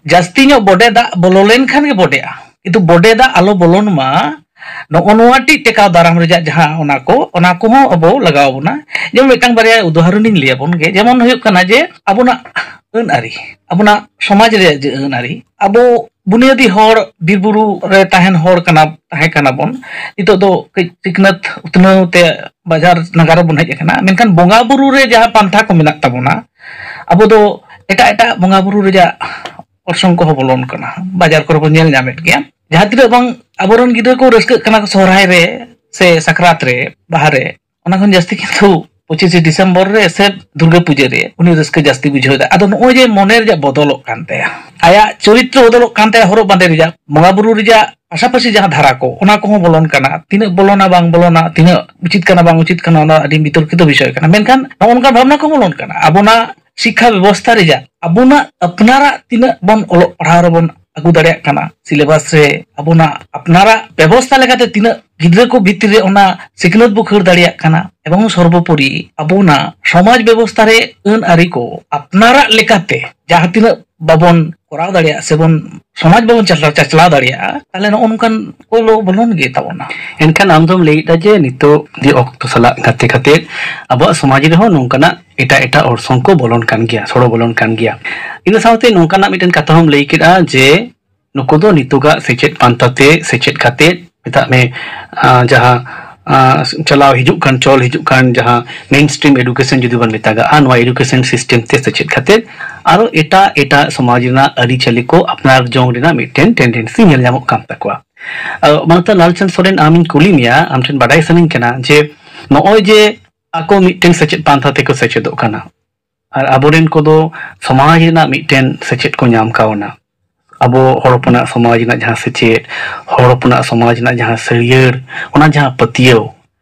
ᱡᱟᱹᱥᱛᱤ ᱧᱚᱜ ᱵᱚᱰᱮ ᱫᱟᱜ ᱵᱚᱞᱚ ᱞᱮᱱᱠᱷᱟᱱ ᱜᱮ ᱵᱚᱰᱮᱜᱼᱟ, ᱠᱤᱱᱛᱩ ᱵᱚᱰᱮ ᱫᱟᱜ ᱟᱞᱚ ᱵᱚᱞᱚᱱ ᱢᱟ, ᱱᱚᱜᱼᱚ ᱱᱚᱣᱟ ᱴᱤᱡ ᱴᱮᱠᱟᱣ ᱫᱟᱨᱟᱢ ᱨᱮᱭᱟᱜ ᱡᱟᱦᱟᱸ ᱚᱱᱟ ᱠᱚ, ᱚᱱᱟ ᱠᱚᱦᱚᱸ ᱟᱵᱚ ᱞᱟᱜᱟᱣ ᱵᱚᱱᱟ᱾ ᱡᱮᱢᱚᱱ ᱢᱤᱫᱴᱟᱝ ᱵᱟᱨᱭᱟ ᱩᱫᱟᱦᱚᱨᱚᱱᱤᱧ ᱞᱟᱹᱭ ᱟᱵᱚᱱ ᱜᱮ, ᱡᱮᱢᱚᱱ ᱦᱩᱭᱩᱜ ᱠᱟᱱᱟ ᱡᱮ ᱟᱵᱚᱱᱟᱜ ᱟᱹᱱ ᱟᱹᱨᱤ, ᱟᱵᱚᱱᱟᱜ ᱥᱚᱢᱟᱡᱽ ᱨᱮᱭᱟᱜ ᱡᱮ ᱟᱹᱱ ᱟᱹᱨᱤ, ᱟᱵᱚ ᱵᱩᱱᱤᱭᱟᱹᱫᱤ ᱦᱚᱲ, ᱵᱤᱨ ᱵᱩᱨᱩ ᱨᱮ ᱛᱟᱦᱮᱱ ᱦᱚᱲ ᱠᱟᱱᱟ, ᱛᱟᱦᱮᱸ ᱠᱟᱱᱟ ᱵᱚᱱ᱾ ᱱᱤᱛᱚᱜ ᱫᱚ ᱠᱟᱹᱡ ᱥᱤᱠᱷᱱᱟᱹᱛ ᱩᱛᱱᱟᱹᱣ ᱛᱮ ᱵᱟᱡᱟᱨ ᱱᱟᱜᱟᱨ ᱨᱮᱵᱚᱱ ᱦᱮᱡ ᱟᱠᱟᱱᱟ, ᱢᱮᱱᱠᱷᱟᱱ ᱵᱚᱸᱜᱟ ᱵᱩᱨᱩ ᱨᱮ ᱡᱟᱦᱟᱸ ᱯᱟᱱᱛᱷᱟ ᱠᱚ ᱢᱮᱱᱟᱜ ᱛᱟᱵᱚᱱᱟ, ᱟᱵᱚ ᱫᱚ ᱮᱴᱟᱜ ᱮᱴᱟᱜ ᱵᱚᱸᱜᱟ ᱵᱩᱨᱩ ᱨᱮᱭᱟᱜ ᱚᱨᱥᱚᱝ ᱠᱚᱦᱚᱸ ᱵᱚᱞᱚᱱ ᱠᱟᱱᱟ, ᱵᱟᱡᱟᱨ ᱠᱚᱨᱮ ᱵᱚᱱ ᱧᱮᱞ ᱧᱟᱢᱮᱫ ᱜᱮᱭᱟ᱾ ᱡᱟᱦᱟᱸ ᱛᱤᱱᱟᱹᱜ ᱵᱟᱝ ᱟᱵᱚᱨᱮᱱ ᱜᱤᱫᱽᱨᱟᱹ ᱠᱚ ᱨᱟᱹᱥᱠᱟᱹᱜ ᱠᱟᱱᱟ ᱠᱚ ᱥᱚᱦᱨᱟᱭ ᱨᱮ ᱥᱮ ᱥᱟᱠᱨᱟᱛ ᱨᱮ, ᱵᱟᱦᱟ ᱨᱮ, ᱚᱱᱟ ᱠᱷᱚᱱ ᱡᱟᱹᱥᱛᱤ ᱠᱤᱱᱛᱩ ᱯᱚᱸᱪᱤᱥᱮ ᱰᱤᱥᱮᱢᱵᱚᱨ ᱨᱮ ᱥᱮ ᱫᱩᱨᱜᱟᱹ ᱯᱩᱡᱟᱹ ᱨᱮ ᱩᱱᱤ ᱨᱟᱹᱥᱠᱟᱹ ᱡᱟᱹᱥᱛᱤ ᱵᱩᱡᱷᱟᱹᱣ ᱮᱫᱟ᱾ ᱟᱫᱚ ᱱᱚᱜᱼᱚᱭ ᱡᱮ ᱢᱚᱱᱮ ᱨᱮᱭᱟᱜ ᱵᱚᱫᱚᱞᱚᱜ ᱠᱟᱱ ᱛᱟᱭᱟ, ᱟᱭᱟᱜ ᱪᱚᱨᱤᱛᱨᱚ ᱵᱚᱫᱚᱞᱚᱜ ᱠᱟᱱ ᱛᱟᱭᱟ, ᱦᱚᱨᱚᱜ ᱵᱟᱸᱫᱮ ᱨᱮᱭᱟᱜ, ᱵᱚᱸᱜᱟ ᱵᱩᱨᱩ ᱨᱮᱭᱟᱜ ᱯᱟᱥᱟᱯᱟᱥᱤ ᱡᱟᱦᱟᱸ ᱫᱷᱟᱨᱟ ᱠᱚ, ᱚᱱᱟ ᱠᱚᱦᱚᱸ ᱵᱚᱞᱚᱱ ᱠᱟᱱᱟ᱾ ᱛᱤᱱᱟᱹᱜ ᱵᱚᱞᱚᱱᱟ ᱵᱟᱝ ᱵᱚᱞᱚᱱᱟ, ᱛᱤᱱᱟᱹᱜ ᱩᱪᱤᱛ ᱠᱟᱱᱟ ᱵᱟᱝ ᱩᱪᱤᱛ ᱠᱟᱱᱟ, ᱚᱱᱟ ᱟᱹᱰᱤ ᱵᱤᱛᱚᱨᱠᱤᱛᱚ ᱵᱤᱥᱚᱭ ᱠᱟᱱᱟ᱾ ᱢᱮᱱᱠᱷᱟᱱ ᱱᱚᱜᱼᱚ ᱱᱚᱝᱠᱟᱱ ᱵᱷᱟᱵᱽᱱᱟ ᱠᱚ ᱵᱚᱞᱚᱱ ᱠᱟᱱᱟ᱾ ᱟᱵᱚᱱᱟᱜ ᱥᱤᱠᱠᱷᱟ ᱵᱮᱵᱚᱥᱛᱷᱟ ᱨᱮᱭᱟᱜ ᱟᱵᱚᱱᱟᱜ ᱟᱯᱱᱟᱨᱟᱜ ᱛᱤᱱᱟᱹᱜ ᱵᱚᱱ ᱚᱞᱚᱜ ᱯᱟᱲᱦᱟᱣ ᱨᱮᱵᱚᱱ ᱟᱹᱜᱩ ᱫᱟᱲᱮᱭᱟᱜ ᱠᱟᱱᱟ, ᱥᱤᱞᱮᱵᱟᱥ ᱨᱮ ᱟᱵᱚᱱᱟᱜ ᱟᱯᱱᱟᱨᱟᱜ ᱵᱮᱵᱚᱥᱛᱷᱟ ᱞᱮᱠᱟᱛᱮ ᱛᱤᱱᱟᱹᱜ ᱜᱤᱫᱽᱨᱟᱹ ᱠᱚ ᱵᱷᱤᱛᱨᱤ ᱨᱮ ᱚᱱᱟ ᱥᱤᱠᱷᱱᱟᱹᱛ ᱵᱚ ᱠᱷᱟᱹᱲ ᱫᱟᱲᱮᱭᱟᱜ ᱠᱟᱱᱟ, ᱮᱵᱚᱝ ᱥᱚᱨᱵᱚᱯᱚᱨᱤ ᱟᱵᱚᱱᱟᱜ ᱥᱚᱢᱟᱡᱽ ᱵᱮᱵᱚᱥᱛᱷᱟ ᱨᱮ ᱟᱹᱱ ᱟᱹᱨᱤ ᱠᱚ ᱟᱯᱱᱟᱨᱟᱜ ᱞᱮᱠᱟᱛᱮ ᱡᱟᱦᱟᱸ ᱛᱤᱱᱟᱹᱜ ᱵᱟᱵᱚᱱ ᱠᱚᱨᱟᱣ ᱫᱟᱲᱮᱭᱟᱜᱼᱟ ᱥᱮᱵᱚᱱ ᱥᱚᱢᱟᱡᱽ ᱵᱟᱵᱚᱱ ᱪᱟᱪᱞᱟᱣ, ᱪᱟᱪᱞᱟᱣ ᱫᱟᱲᱮᱭᱟᱜᱼᱟ, ᱛᱟᱦᱞᱮ ᱱᱚᱜᱼᱚ ᱱᱚᱝᱠᱟᱱ ᱠᱚ ᱞᱚ ᱵᱚᱞᱚᱱ ᱜᱮ ᱛᱟᱵᱚᱱᱟ᱾ ᱮᱱᱠᱷᱟᱱ ᱟᱢ ᱫᱚᱢ ᱞᱟᱹᱭᱮᱫᱟ ᱡᱮ ᱱᱤᱛᱚᱜ ᱫᱤ ᱚᱠᱛᱚ ᱥᱟᱞᱟᱜ ᱜᱟᱛᱮ ᱠᱟᱛᱮ ᱟᱵᱚᱣᱟᱜ ᱥᱚᱢᱟᱡᱽ ᱨᱮᱦᱚᱸ ᱱᱚᱝᱠᱟᱱᱟᱜ ᱮᱴᱟᱜ ᱮᱴᱟᱜ ᱚᱨᱥᱚᱝ ᱠᱚ ᱵᱚᱞᱚᱱ ᱠᱟᱱ ᱜᱮᱭᱟ, ᱥᱚᱲᱚ ᱵᱚᱞᱚᱱ ᱠᱟᱱ ᱜᱮᱭᱟ᱾ ᱤᱱᱟᱹ ᱥᱟᱶᱛᱮ ᱱᱚᱝᱠᱟᱱᱟᱜ ᱢᱤᱫᱴᱮᱱ ᱠᱟᱛᱷᱟ ᱦᱚᱸᱢ ᱞᱟᱹᱭ ᱠᱮᱫᱟ ᱡᱮ ᱱᱩᱠᱩ ᱫᱚ ᱱᱤᱛᱚᱜᱟᱜ ᱥᱮᱪᱮᱫ ᱯᱟᱱᱛᱷᱟ ᱛᱮ ᱥᱮᱪᱮᱫ ᱠᱟᱛᱮ, ᱢᱮᱛᱟᱜ ᱢᱮ, ᱟᱸ, ᱡᱟᱦᱟᱸ, ᱟᱸ, ᱪᱟᱞᱟᱣ ᱦᱤᱡᱩᱜ ᱠᱟᱱ, ᱪᱚᱞ ᱦᱤᱡᱩᱜ ᱠᱟᱱ ᱡᱟᱦᱟᱸ ᱢᱮᱱ ᱥᱴᱨᱤᱢ ᱮᱰᱩᱠᱮᱥᱚᱱ ᱡᱩᱫᱤ ᱵᱚᱱ ᱢᱮᱛᱟᱜᱟᱜᱼᱟ, ᱱᱚᱣᱟ ᱮᱰᱩᱠᱮᱥᱚᱱ ᱥᱤᱥᱴᱮᱢ ᱛᱮ ᱥᱮᱪᱮᱫ ᱠᱟᱛᱮ ᱟᱨᱚ ᱮᱴᱟᱜ ᱮᱴᱟᱜ ᱥᱚᱢᱟᱡᱽ ᱨᱮᱱᱟᱜ ᱟᱹᱨᱤᱪᱟᱹᱞᱤ ᱠᱚ ᱟᱯᱱᱟᱨ ᱡᱚᱝ ᱨᱮᱱᱟᱜ ᱢᱤᱫᱴᱮᱱ ᱴᱮᱱᱰᱮᱱᱥᱤ ᱧᱮᱞ ᱧᱟᱢᱚᱜ ᱠᱟᱱ ᱛᱟᱠᱚᱣᱟ᱾ ᱟᱨ ᱢᱟᱱᱚᱛᱟᱱ ᱞᱟᱞᱪᱟᱸᱫᱽ ᱥᱚᱨᱮᱱ, ᱟᱢᱤᱧ ᱠᱩᱞᱤ ᱢᱮᱭᱟ, ᱟᱢ ᱴᱷᱮᱱ ᱵᱟᱰᱟᱭ ᱥᱟᱱᱟᱧ ᱠᱟᱱᱟ ᱡᱮ ᱱᱚᱜᱼᱚᱭ ᱡᱮ ᱟᱠᱚ ᱢᱤᱫᱴᱮᱱ ᱥᱮᱪᱮᱫ ᱯᱟᱱᱛᱷᱟ ᱛᱮᱠᱚ ᱥᱮᱪᱮᱫᱚᱜ ᱠᱟᱱᱟ, ᱟᱨ ᱟᱵᱚᱨᱮᱱ ᱠᱚᱫᱚ ᱥᱚᱢᱟᱡᱽ ᱨᱮᱱᱟᱜ ᱢᱤᱫᱴᱮᱱ ᱥᱮᱪᱮᱫ ᱠᱚ ᱧᱟᱢ ᱠᱟᱣᱱᱟ᱾ ᱟᱵᱚ ᱦᱚᱲ ᱦᱚᱯᱚᱱᱟᱜ ᱥᱚᱢᱟᱡᱽ ᱨᱮᱱᱟᱜ ᱡᱟᱦᱟᱸ ᱥᱮᱪᱮᱫ, ᱦᱚᱲ ᱦᱚᱯᱚᱱᱟᱜ ᱥᱚᱢᱟᱡᱽ ᱨᱮᱱᱟᱜ ᱡᱟᱦᱟᱸ ᱥᱟᱹᱨᱭᱟᱹᱲ, ᱚᱱᱟ ᱡᱟᱦᱟᱸ ᱯᱟᱹᱛᱭᱟᱹᱣ,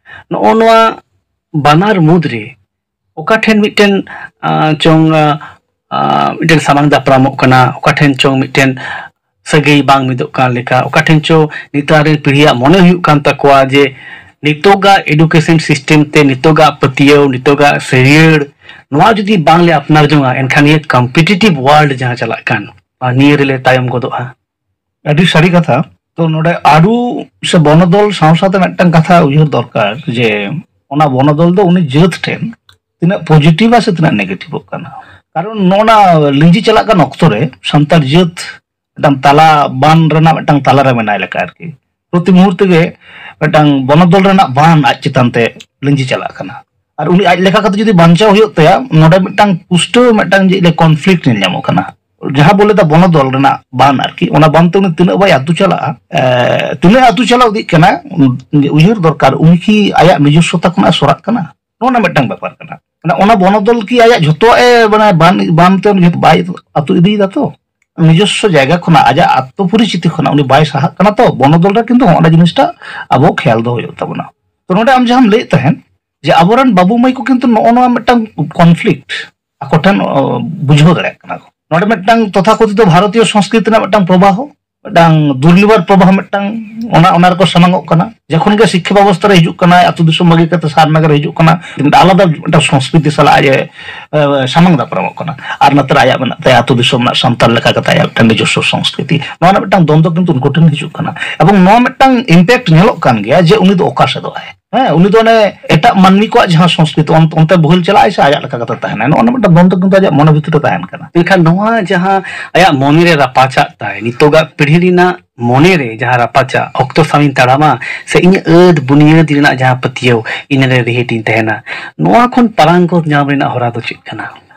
ᱱᱚᱜᱼᱚ ᱱᱚᱣᱟ ᱵᱟᱱᱟᱨ ᱢᱩᱫᱽᱨᱮ ᱚᱠᱟ ᱴᱷᱮᱱ ᱢᱤᱫᱴᱮᱱ, ᱟᱸ, ᱪᱚᱝ, ᱟᱸ, ᱟᱸ, ᱢᱤᱫᱴᱮᱱ ᱥᱟᱢᱟᱝ ᱫᱟᱯᱨᱟᱢᱚᱜ ᱠᱟᱱᱟ, ᱚᱠᱟ ᱴᱷᱮᱱ ᱪᱚᱝ ᱢᱤᱫᱴᱮᱱ ᱥᱟᱹᱜᱟᱹᱭ ᱵᱟᱝ ᱢᱤᱫᱚᱜ ᱠᱟᱱ ᱞᱮᱠᱟ, ᱚᱠᱟ ᱴᱷᱮᱱ ᱪᱚ ᱱᱮᱛᱟᱨ ᱨᱮᱱ ᱯᱤᱲᱦᱤᱭᱟᱜ ᱢᱚᱱᱮ ᱦᱩᱭᱩᱜ ᱠᱟᱱ ᱛᱟᱠᱚᱣᱟ ᱡᱮ ᱱᱤᱛᱚᱜᱟᱜ ᱮᱰᱩᱠᱮᱥᱚᱱ ᱥᱤᱥᱴᱮᱢ ᱛᱮ, ᱱᱤᱛᱚᱜᱟᱜ ᱯᱟᱹᱛᱭᱟᱹᱣ, ᱱᱤᱛᱚᱜᱟᱜ ᱥᱟᱹᱨᱭᱟᱹᱲ, ᱱᱚᱣᱟ ᱡᱩᱫᱤ ᱵᱟᱝᱞᱮ ᱟᱯᱱᱟᱨ ᱡᱚᱝᱟ, ᱮᱱᱠᱷᱟᱱ ᱱᱤᱭᱟᱹ ᱠᱚᱢᱯᱤᱴᱤᱴᱤᱵᱷ ᱣᱟᱨᱞᱰ ᱡᱟᱦᱟᱸ ᱪᱟᱞᱟᱜ ᱠᱟᱱ, ᱱᱤᱭᱟᱹ ᱨᱮᱞᱮ ᱛᱟᱭᱚᱢ ᱜᱚᱫᱚᱜᱼᱟ᱾ ᱟᱹᱰᱤ ᱥᱟᱹᱨᱤ ᱠᱟᱛᱷᱟ᱾ ᱛᱚ, ᱱᱚᱰᱮ ᱟᱹᱨᱩ ᱥᱮ ᱵᱚᱱᱚᱫᱚᱞ ᱥᱟᱶ ᱥᱟᱶᱛᱮ ᱢᱤᱫᱴᱟᱝ ᱠᱟᱛᱷᱟ ᱩᱭᱦᱟᱹᱨ ᱫᱚᱨᱠᱟᱨ ᱡᱮ ᱚᱱᱟ ᱵᱚᱱᱚᱫᱚᱞ ᱫᱚ ᱩᱱᱤ ᱡᱟᱹᱛ ᱴᱷᱮᱱ ᱛᱤᱱᱟᱹᱜ ᱯᱚᱡᱤᱴᱤᱵᱷᱟ ᱥᱮ ᱛᱤᱱᱟᱹᱜ ᱱᱮᱜᱮᱴᱤᱵᱷᱚᱜ ᱠᱟᱱᱟ᱾ ᱠᱟᱨᱚᱱ ᱱᱚᱜᱼᱚ ᱱᱟ ᱞᱤᱸᱡᱤ ᱪᱟᱞᱟᱜ ᱠᱟᱱ ᱚᱠᱛᱚ ᱨᱮ ᱥᱟᱱᱛᱟᱲ ᱡᱟᱹᱛ ᱢᱤᱫᱴᱟᱝ ᱛᱟᱞᱟ ᱵᱟᱱ ᱨᱮᱱᱟᱜ ᱢᱤᱫᱴᱟᱝ ᱛᱟᱞᱟ ᱨᱮ ᱢᱮᱱᱟᱭ ᱞᱮᱠᱟ ᱟᱨᱠᱤ᱾ ᱯᱨᱚᱛᱤ ᱢᱩᱦᱩᱨᱛᱚ ᱜᱮ ᱢᱤᱫᱴᱟᱝ ᱵᱚᱱᱚᱫᱚᱞ ᱨᱮᱱᱟᱜ ᱵᱟᱱ ᱟᱡ ᱪᱮᱛᱟᱱ ᱛᱮ ᱞᱤᱸᱡᱤ ᱪᱟᱞᱟᱜ ᱠᱟᱱᱟ᱾ ᱟᱨ ᱩᱱᱤ ᱟᱡ ᱞᱮᱠᱟ ᱠᱟᱛᱮ ᱡᱩᱫᱤ ᱵᱟᱧᱪᱟᱣ ᱦᱩᱭᱩᱜ ᱛᱟᱭᱟ, ᱱᱚᱰᱮ ᱢᱤᱫᱴᱟᱝ ᱯᱩᱥᱴᱟᱹᱣ ᱢᱤᱫᱴᱟᱝ ᱪᱮᱫ ᱞᱮ ᱠᱚᱱᱯᱷᱞᱤᱠᱴ ᱧᱮᱞ ᱧᱟᱢᱚᱜ ᱠᱟᱱᱟ᱾ ᱡᱟᱦᱟᱸ ᱵᱚ ᱞᱟᱹᱭᱫᱟ ᱵᱚᱱᱚᱫᱚᱞ ᱨᱮᱱᱟᱜ ᱵᱟᱱ ᱟᱨᱠᱤ, ᱚᱱᱟ ᱵᱟᱱ ᱛᱮ ᱩᱱᱤ ᱛᱤᱱᱟᱹᱜ ᱵᱟᱭ ᱟᱹᱛᱩ ᱪᱟᱞᱟᱜᱼᱟ, ᱮ, ᱛᱤᱱᱟᱹᱜ ᱟᱹᱛᱩ ᱪᱟᱞᱟᱣ ᱤᱫᱤᱜ ᱠᱟᱱᱟ, ᱩᱭᱦᱟᱹᱨ ᱫᱚᱨᱠᱟᱨ, ᱩᱱᱤ ᱠᱤ ᱟᱭᱟᱜ ᱱᱤᱡᱚᱥᱥᱚᱛᱟ ᱠᱷᱚᱱᱟᱜ ᱮ ᱥᱚᱨᱟᱜ ᱠᱟᱱᱟ? ᱱᱚᱜᱼᱚ ᱱᱟ ᱢᱤᱫᱴᱟᱝ ᱵᱮᱯᱟᱨ ᱠᱟᱱᱟ᱾ ᱢᱟᱱᱮ ᱚᱱᱟ ᱵᱚᱱᱚᱫᱚᱞ ᱠᱤ ᱟᱭᱟᱜ ᱡᱷᱚᱛᱚᱣᱟᱜ ᱮ, ᱢᱟᱱᱮ ᱵᱟᱱ, ᱵᱟᱱ ᱛᱮ ᱩᱱᱤ ᱡᱷᱚᱛᱚ ᱵᱟᱭ ᱟᱹᱛᱩ ᱤᱫᱤᱭᱮᱫᱟ ᱛᱚ? ᱱᱤᱡᱚᱥᱥᱚ ᱡᱟᱭᱜᱟ ᱠᱷᱚᱱᱟᱜ, ᱟᱡᱟᱜ ᱟᱛᱛᱚ ᱯᱚᱨᱤᱪᱤᱛᱤ ᱠᱷᱚᱱᱟᱜ ᱩᱱᱤ ᱵᱟᱭ ᱥᱟᱦᱟᱜ ᱠᱟᱱᱟ ᱛᱚ? ᱵᱚᱱᱚᱫᱚᱞ ᱨᱮ ᱠᱤᱱᱛᱩ ᱱᱚᱜᱼᱚ ᱱᱟ ᱡᱤᱱᱤᱥᱴᱟ ᱟᱵᱚ ᱠᱷᱮᱭᱟᱞ ᱫᱚᱦᱚ ᱦᱩᱭᱩᱜ ᱛᱟᱵᱚᱱᱟ᱾ ᱛᱚ ᱱᱚᱰᱮ ᱟᱢ ᱡᱟᱦᱟᱸᱢ ᱞᱟᱹᱭᱮᱫ ᱛᱟᱦᱮᱸᱫ ᱡᱮ ᱟᱵᱚᱨᱮᱱ ᱵᱟᱹᱵᱩ ᱢᱟᱹᱭ ᱠᱚ ᱠᱤᱱᱛᱩ ᱱᱚᱜᱼᱚ ᱱᱚᱣᱟ ᱢᱤᱫᱴᱟᱝ conflict ᱟᱠᱚ ᱴᱷᱮᱱ, ᱚ, ᱵᱩᱡᱷᱟᱹᱣ ᱫᱟᱲᱮᱭᱟᱜ ᱠᱟᱱᱟ ᱠᱚ᱾ ᱱᱚᱰᱮ ᱢᱤᱫᱴᱟᱝ ᱛᱚᱛᱷᱟᱠᱚᱛᱷᱤᱛ ᱵᱷᱟᱨᱚᱛᱤᱭᱚ ᱥᱚᱝᱥᱠᱨᱤᱛᱤ ᱨᱮᱱᱟᱜ ᱢᱤᱫᱴᱟᱝ ᱯᱨᱚᱵᱟᱦᱚ, ᱢᱤᱫᱴᱟᱝ ᱫᱩᱨᱱᱤᱵᱟᱨ ᱯᱨᱚᱵᱟᱦᱚ ᱢᱤᱫᱴᱟᱝ ᱚᱱᱟ, ᱚᱱᱟ ᱨᱮᱠᱚ ᱥᱟᱢᱟᱝᱚᱜ ᱠᱟᱱᱟ᱾ ᱡᱚᱠᱷᱚᱱ ᱜᱮ ᱥᱤᱠᱠᱷᱟ ᱵᱮᱵᱚᱥᱛᱷᱟ ᱨᱮ ᱦᱤᱡᱩᱜ ᱠᱟᱱᱟ, ᱟᱹᱛᱩ ᱫᱤᱥᱚᱢ ᱵᱟᱹᱜᱤ ᱠᱟᱛᱮ ᱥᱟᱦᱟᱨ ᱱᱟᱜᱟᱨ ᱨᱮ ᱦᱤᱡᱩᱜ ᱠᱟᱱᱟ, ᱢᱤᱫᱴᱟᱝ ᱟᱞᱟᱫᱟ ᱢᱤᱫᱴᱟᱝ ᱥᱚᱝᱥᱠᱨᱤᱛᱤ ᱥᱟᱞᱟᱜ ᱟᱡ ᱮ, ᱮ, ᱥᱟᱢᱟᱝ ᱫᱟᱯᱨᱟᱢᱚᱜ ᱠᱟᱱᱟ᱾ ᱟᱨ ᱱᱚᱛᱮ ᱨᱮ ᱟᱭᱟᱜ ᱢᱮᱱᱟᱜ ᱛᱟᱭᱟ ᱟᱹᱛᱩ ᱫᱤᱥᱚᱢ ᱨᱮᱱᱟᱜ ᱥᱟᱱᱛᱟᱲ ᱞᱮᱠᱟ ᱠᱟᱛᱮ ᱟᱭᱟᱜ ᱢᱤᱫᱴᱟᱝ ᱱᱤᱡᱚᱥᱥᱚ ᱥᱚᱝᱥᱠᱨᱤᱛᱤ᱾ ᱱᱚᱣᱟ ᱨᱮᱱᱟᱜ ᱢᱤᱫᱴᱟᱝ ᱫᱚᱱᱫᱚ ᱠᱤᱱᱛᱩ ᱩᱱᱠᱩ ᱴᱷᱮᱱ ᱦᱤᱡᱩᱜ ᱠᱟᱱᱟ᱾ ᱮᱵᱚᱝ ᱱᱚᱣᱟ ᱢᱤᱫᱴᱟᱝ impact ᱧᱮᱞᱚᱜ ᱠᱟᱱ ᱜᱮᱭᱟ ᱡᱮ ᱩᱱᱤ ᱫᱚ ᱚᱠᱟ ᱥᱮᱫᱚᱜ ᱟᱭ᱾ ᱦᱮᱸ, ᱩᱱᱤ ᱫᱚ ᱚᱱᱮ ᱮᱴᱟᱜ ᱢᱟᱹᱱᱢᱤ ᱠᱚᱣᱟᱜ ᱡᱟᱦᱟᱸ ᱥᱚᱝᱥᱠᱨᱤᱛᱤ, ᱚᱱ-, ᱚᱱᱛᱮ ᱵᱚᱦᱮᱞ ᱪᱟᱞᱟᱜ ᱟᱭ ᱥᱮ ᱟᱡᱟᱜ ᱞᱮᱠᱟ ᱠᱟᱛᱮ ᱛᱟᱦᱮᱱᱟᱭ, ᱱᱚᱜᱼᱚ ᱱᱚᱣᱟ ᱢᱤᱫᱴᱟᱝ ᱫᱚᱱᱫᱚ ᱠᱤᱱᱛᱩ ᱟᱡᱟᱜ ᱢᱚᱱᱮ ᱵᱷᱤᱛᱤᱨ ᱨᱮ ᱛᱟᱦᱮᱱ ᱠᱟᱱᱟ᱾ ᱢᱮᱱᱠᱷᱟᱱ ᱱᱚᱣᱟ ᱡᱟᱦᱟᱸ ᱟᱭᱟᱜ ᱢᱚᱱᱮ ᱨᱮ ᱨᱟᱯᱟᱪᱟᱜ ᱛᱟᱭ, ᱱᱤᱛᱚᱜᱟᱜ ᱯᱤᱲᱦᱤ ᱨᱮᱱᱟᱜ ᱢᱚᱱᱮ ᱨᱮ ᱡᱟᱦᱟᱸ ᱨᱟᱯᱟᱪᱟᱜ, ᱚᱠᱛᱚ ᱥᱟᱶ ᱤᱧ ᱛᱟᱲᱟᱢᱟ ᱥᱮ ᱤᱧᱟᱹᱜ ᱟᱹᱫ ᱵᱩᱱᱤᱭᱟᱹᱫ ᱨᱮᱱᱟᱜ ᱡᱟᱦᱟᱸ ᱯᱟᱹᱛᱭᱟᱹᱣ, ᱤᱱᱟᱹ ᱨᱮ ᱨᱤᱦᱤᱴ ᱤᱧ ᱛᱟᱦᱮᱱᱟ, ᱱᱚᱣᱟ ᱠᱷᱚᱱ ᱯᱟᱨᱟᱝᱜᱚᱛ ᱧᱟᱢ ᱨᱮᱱᱟᱜ ᱦᱚᱨᱟ ᱫᱚ ᱪᱮᱫ ᱠᱟᱱᱟ?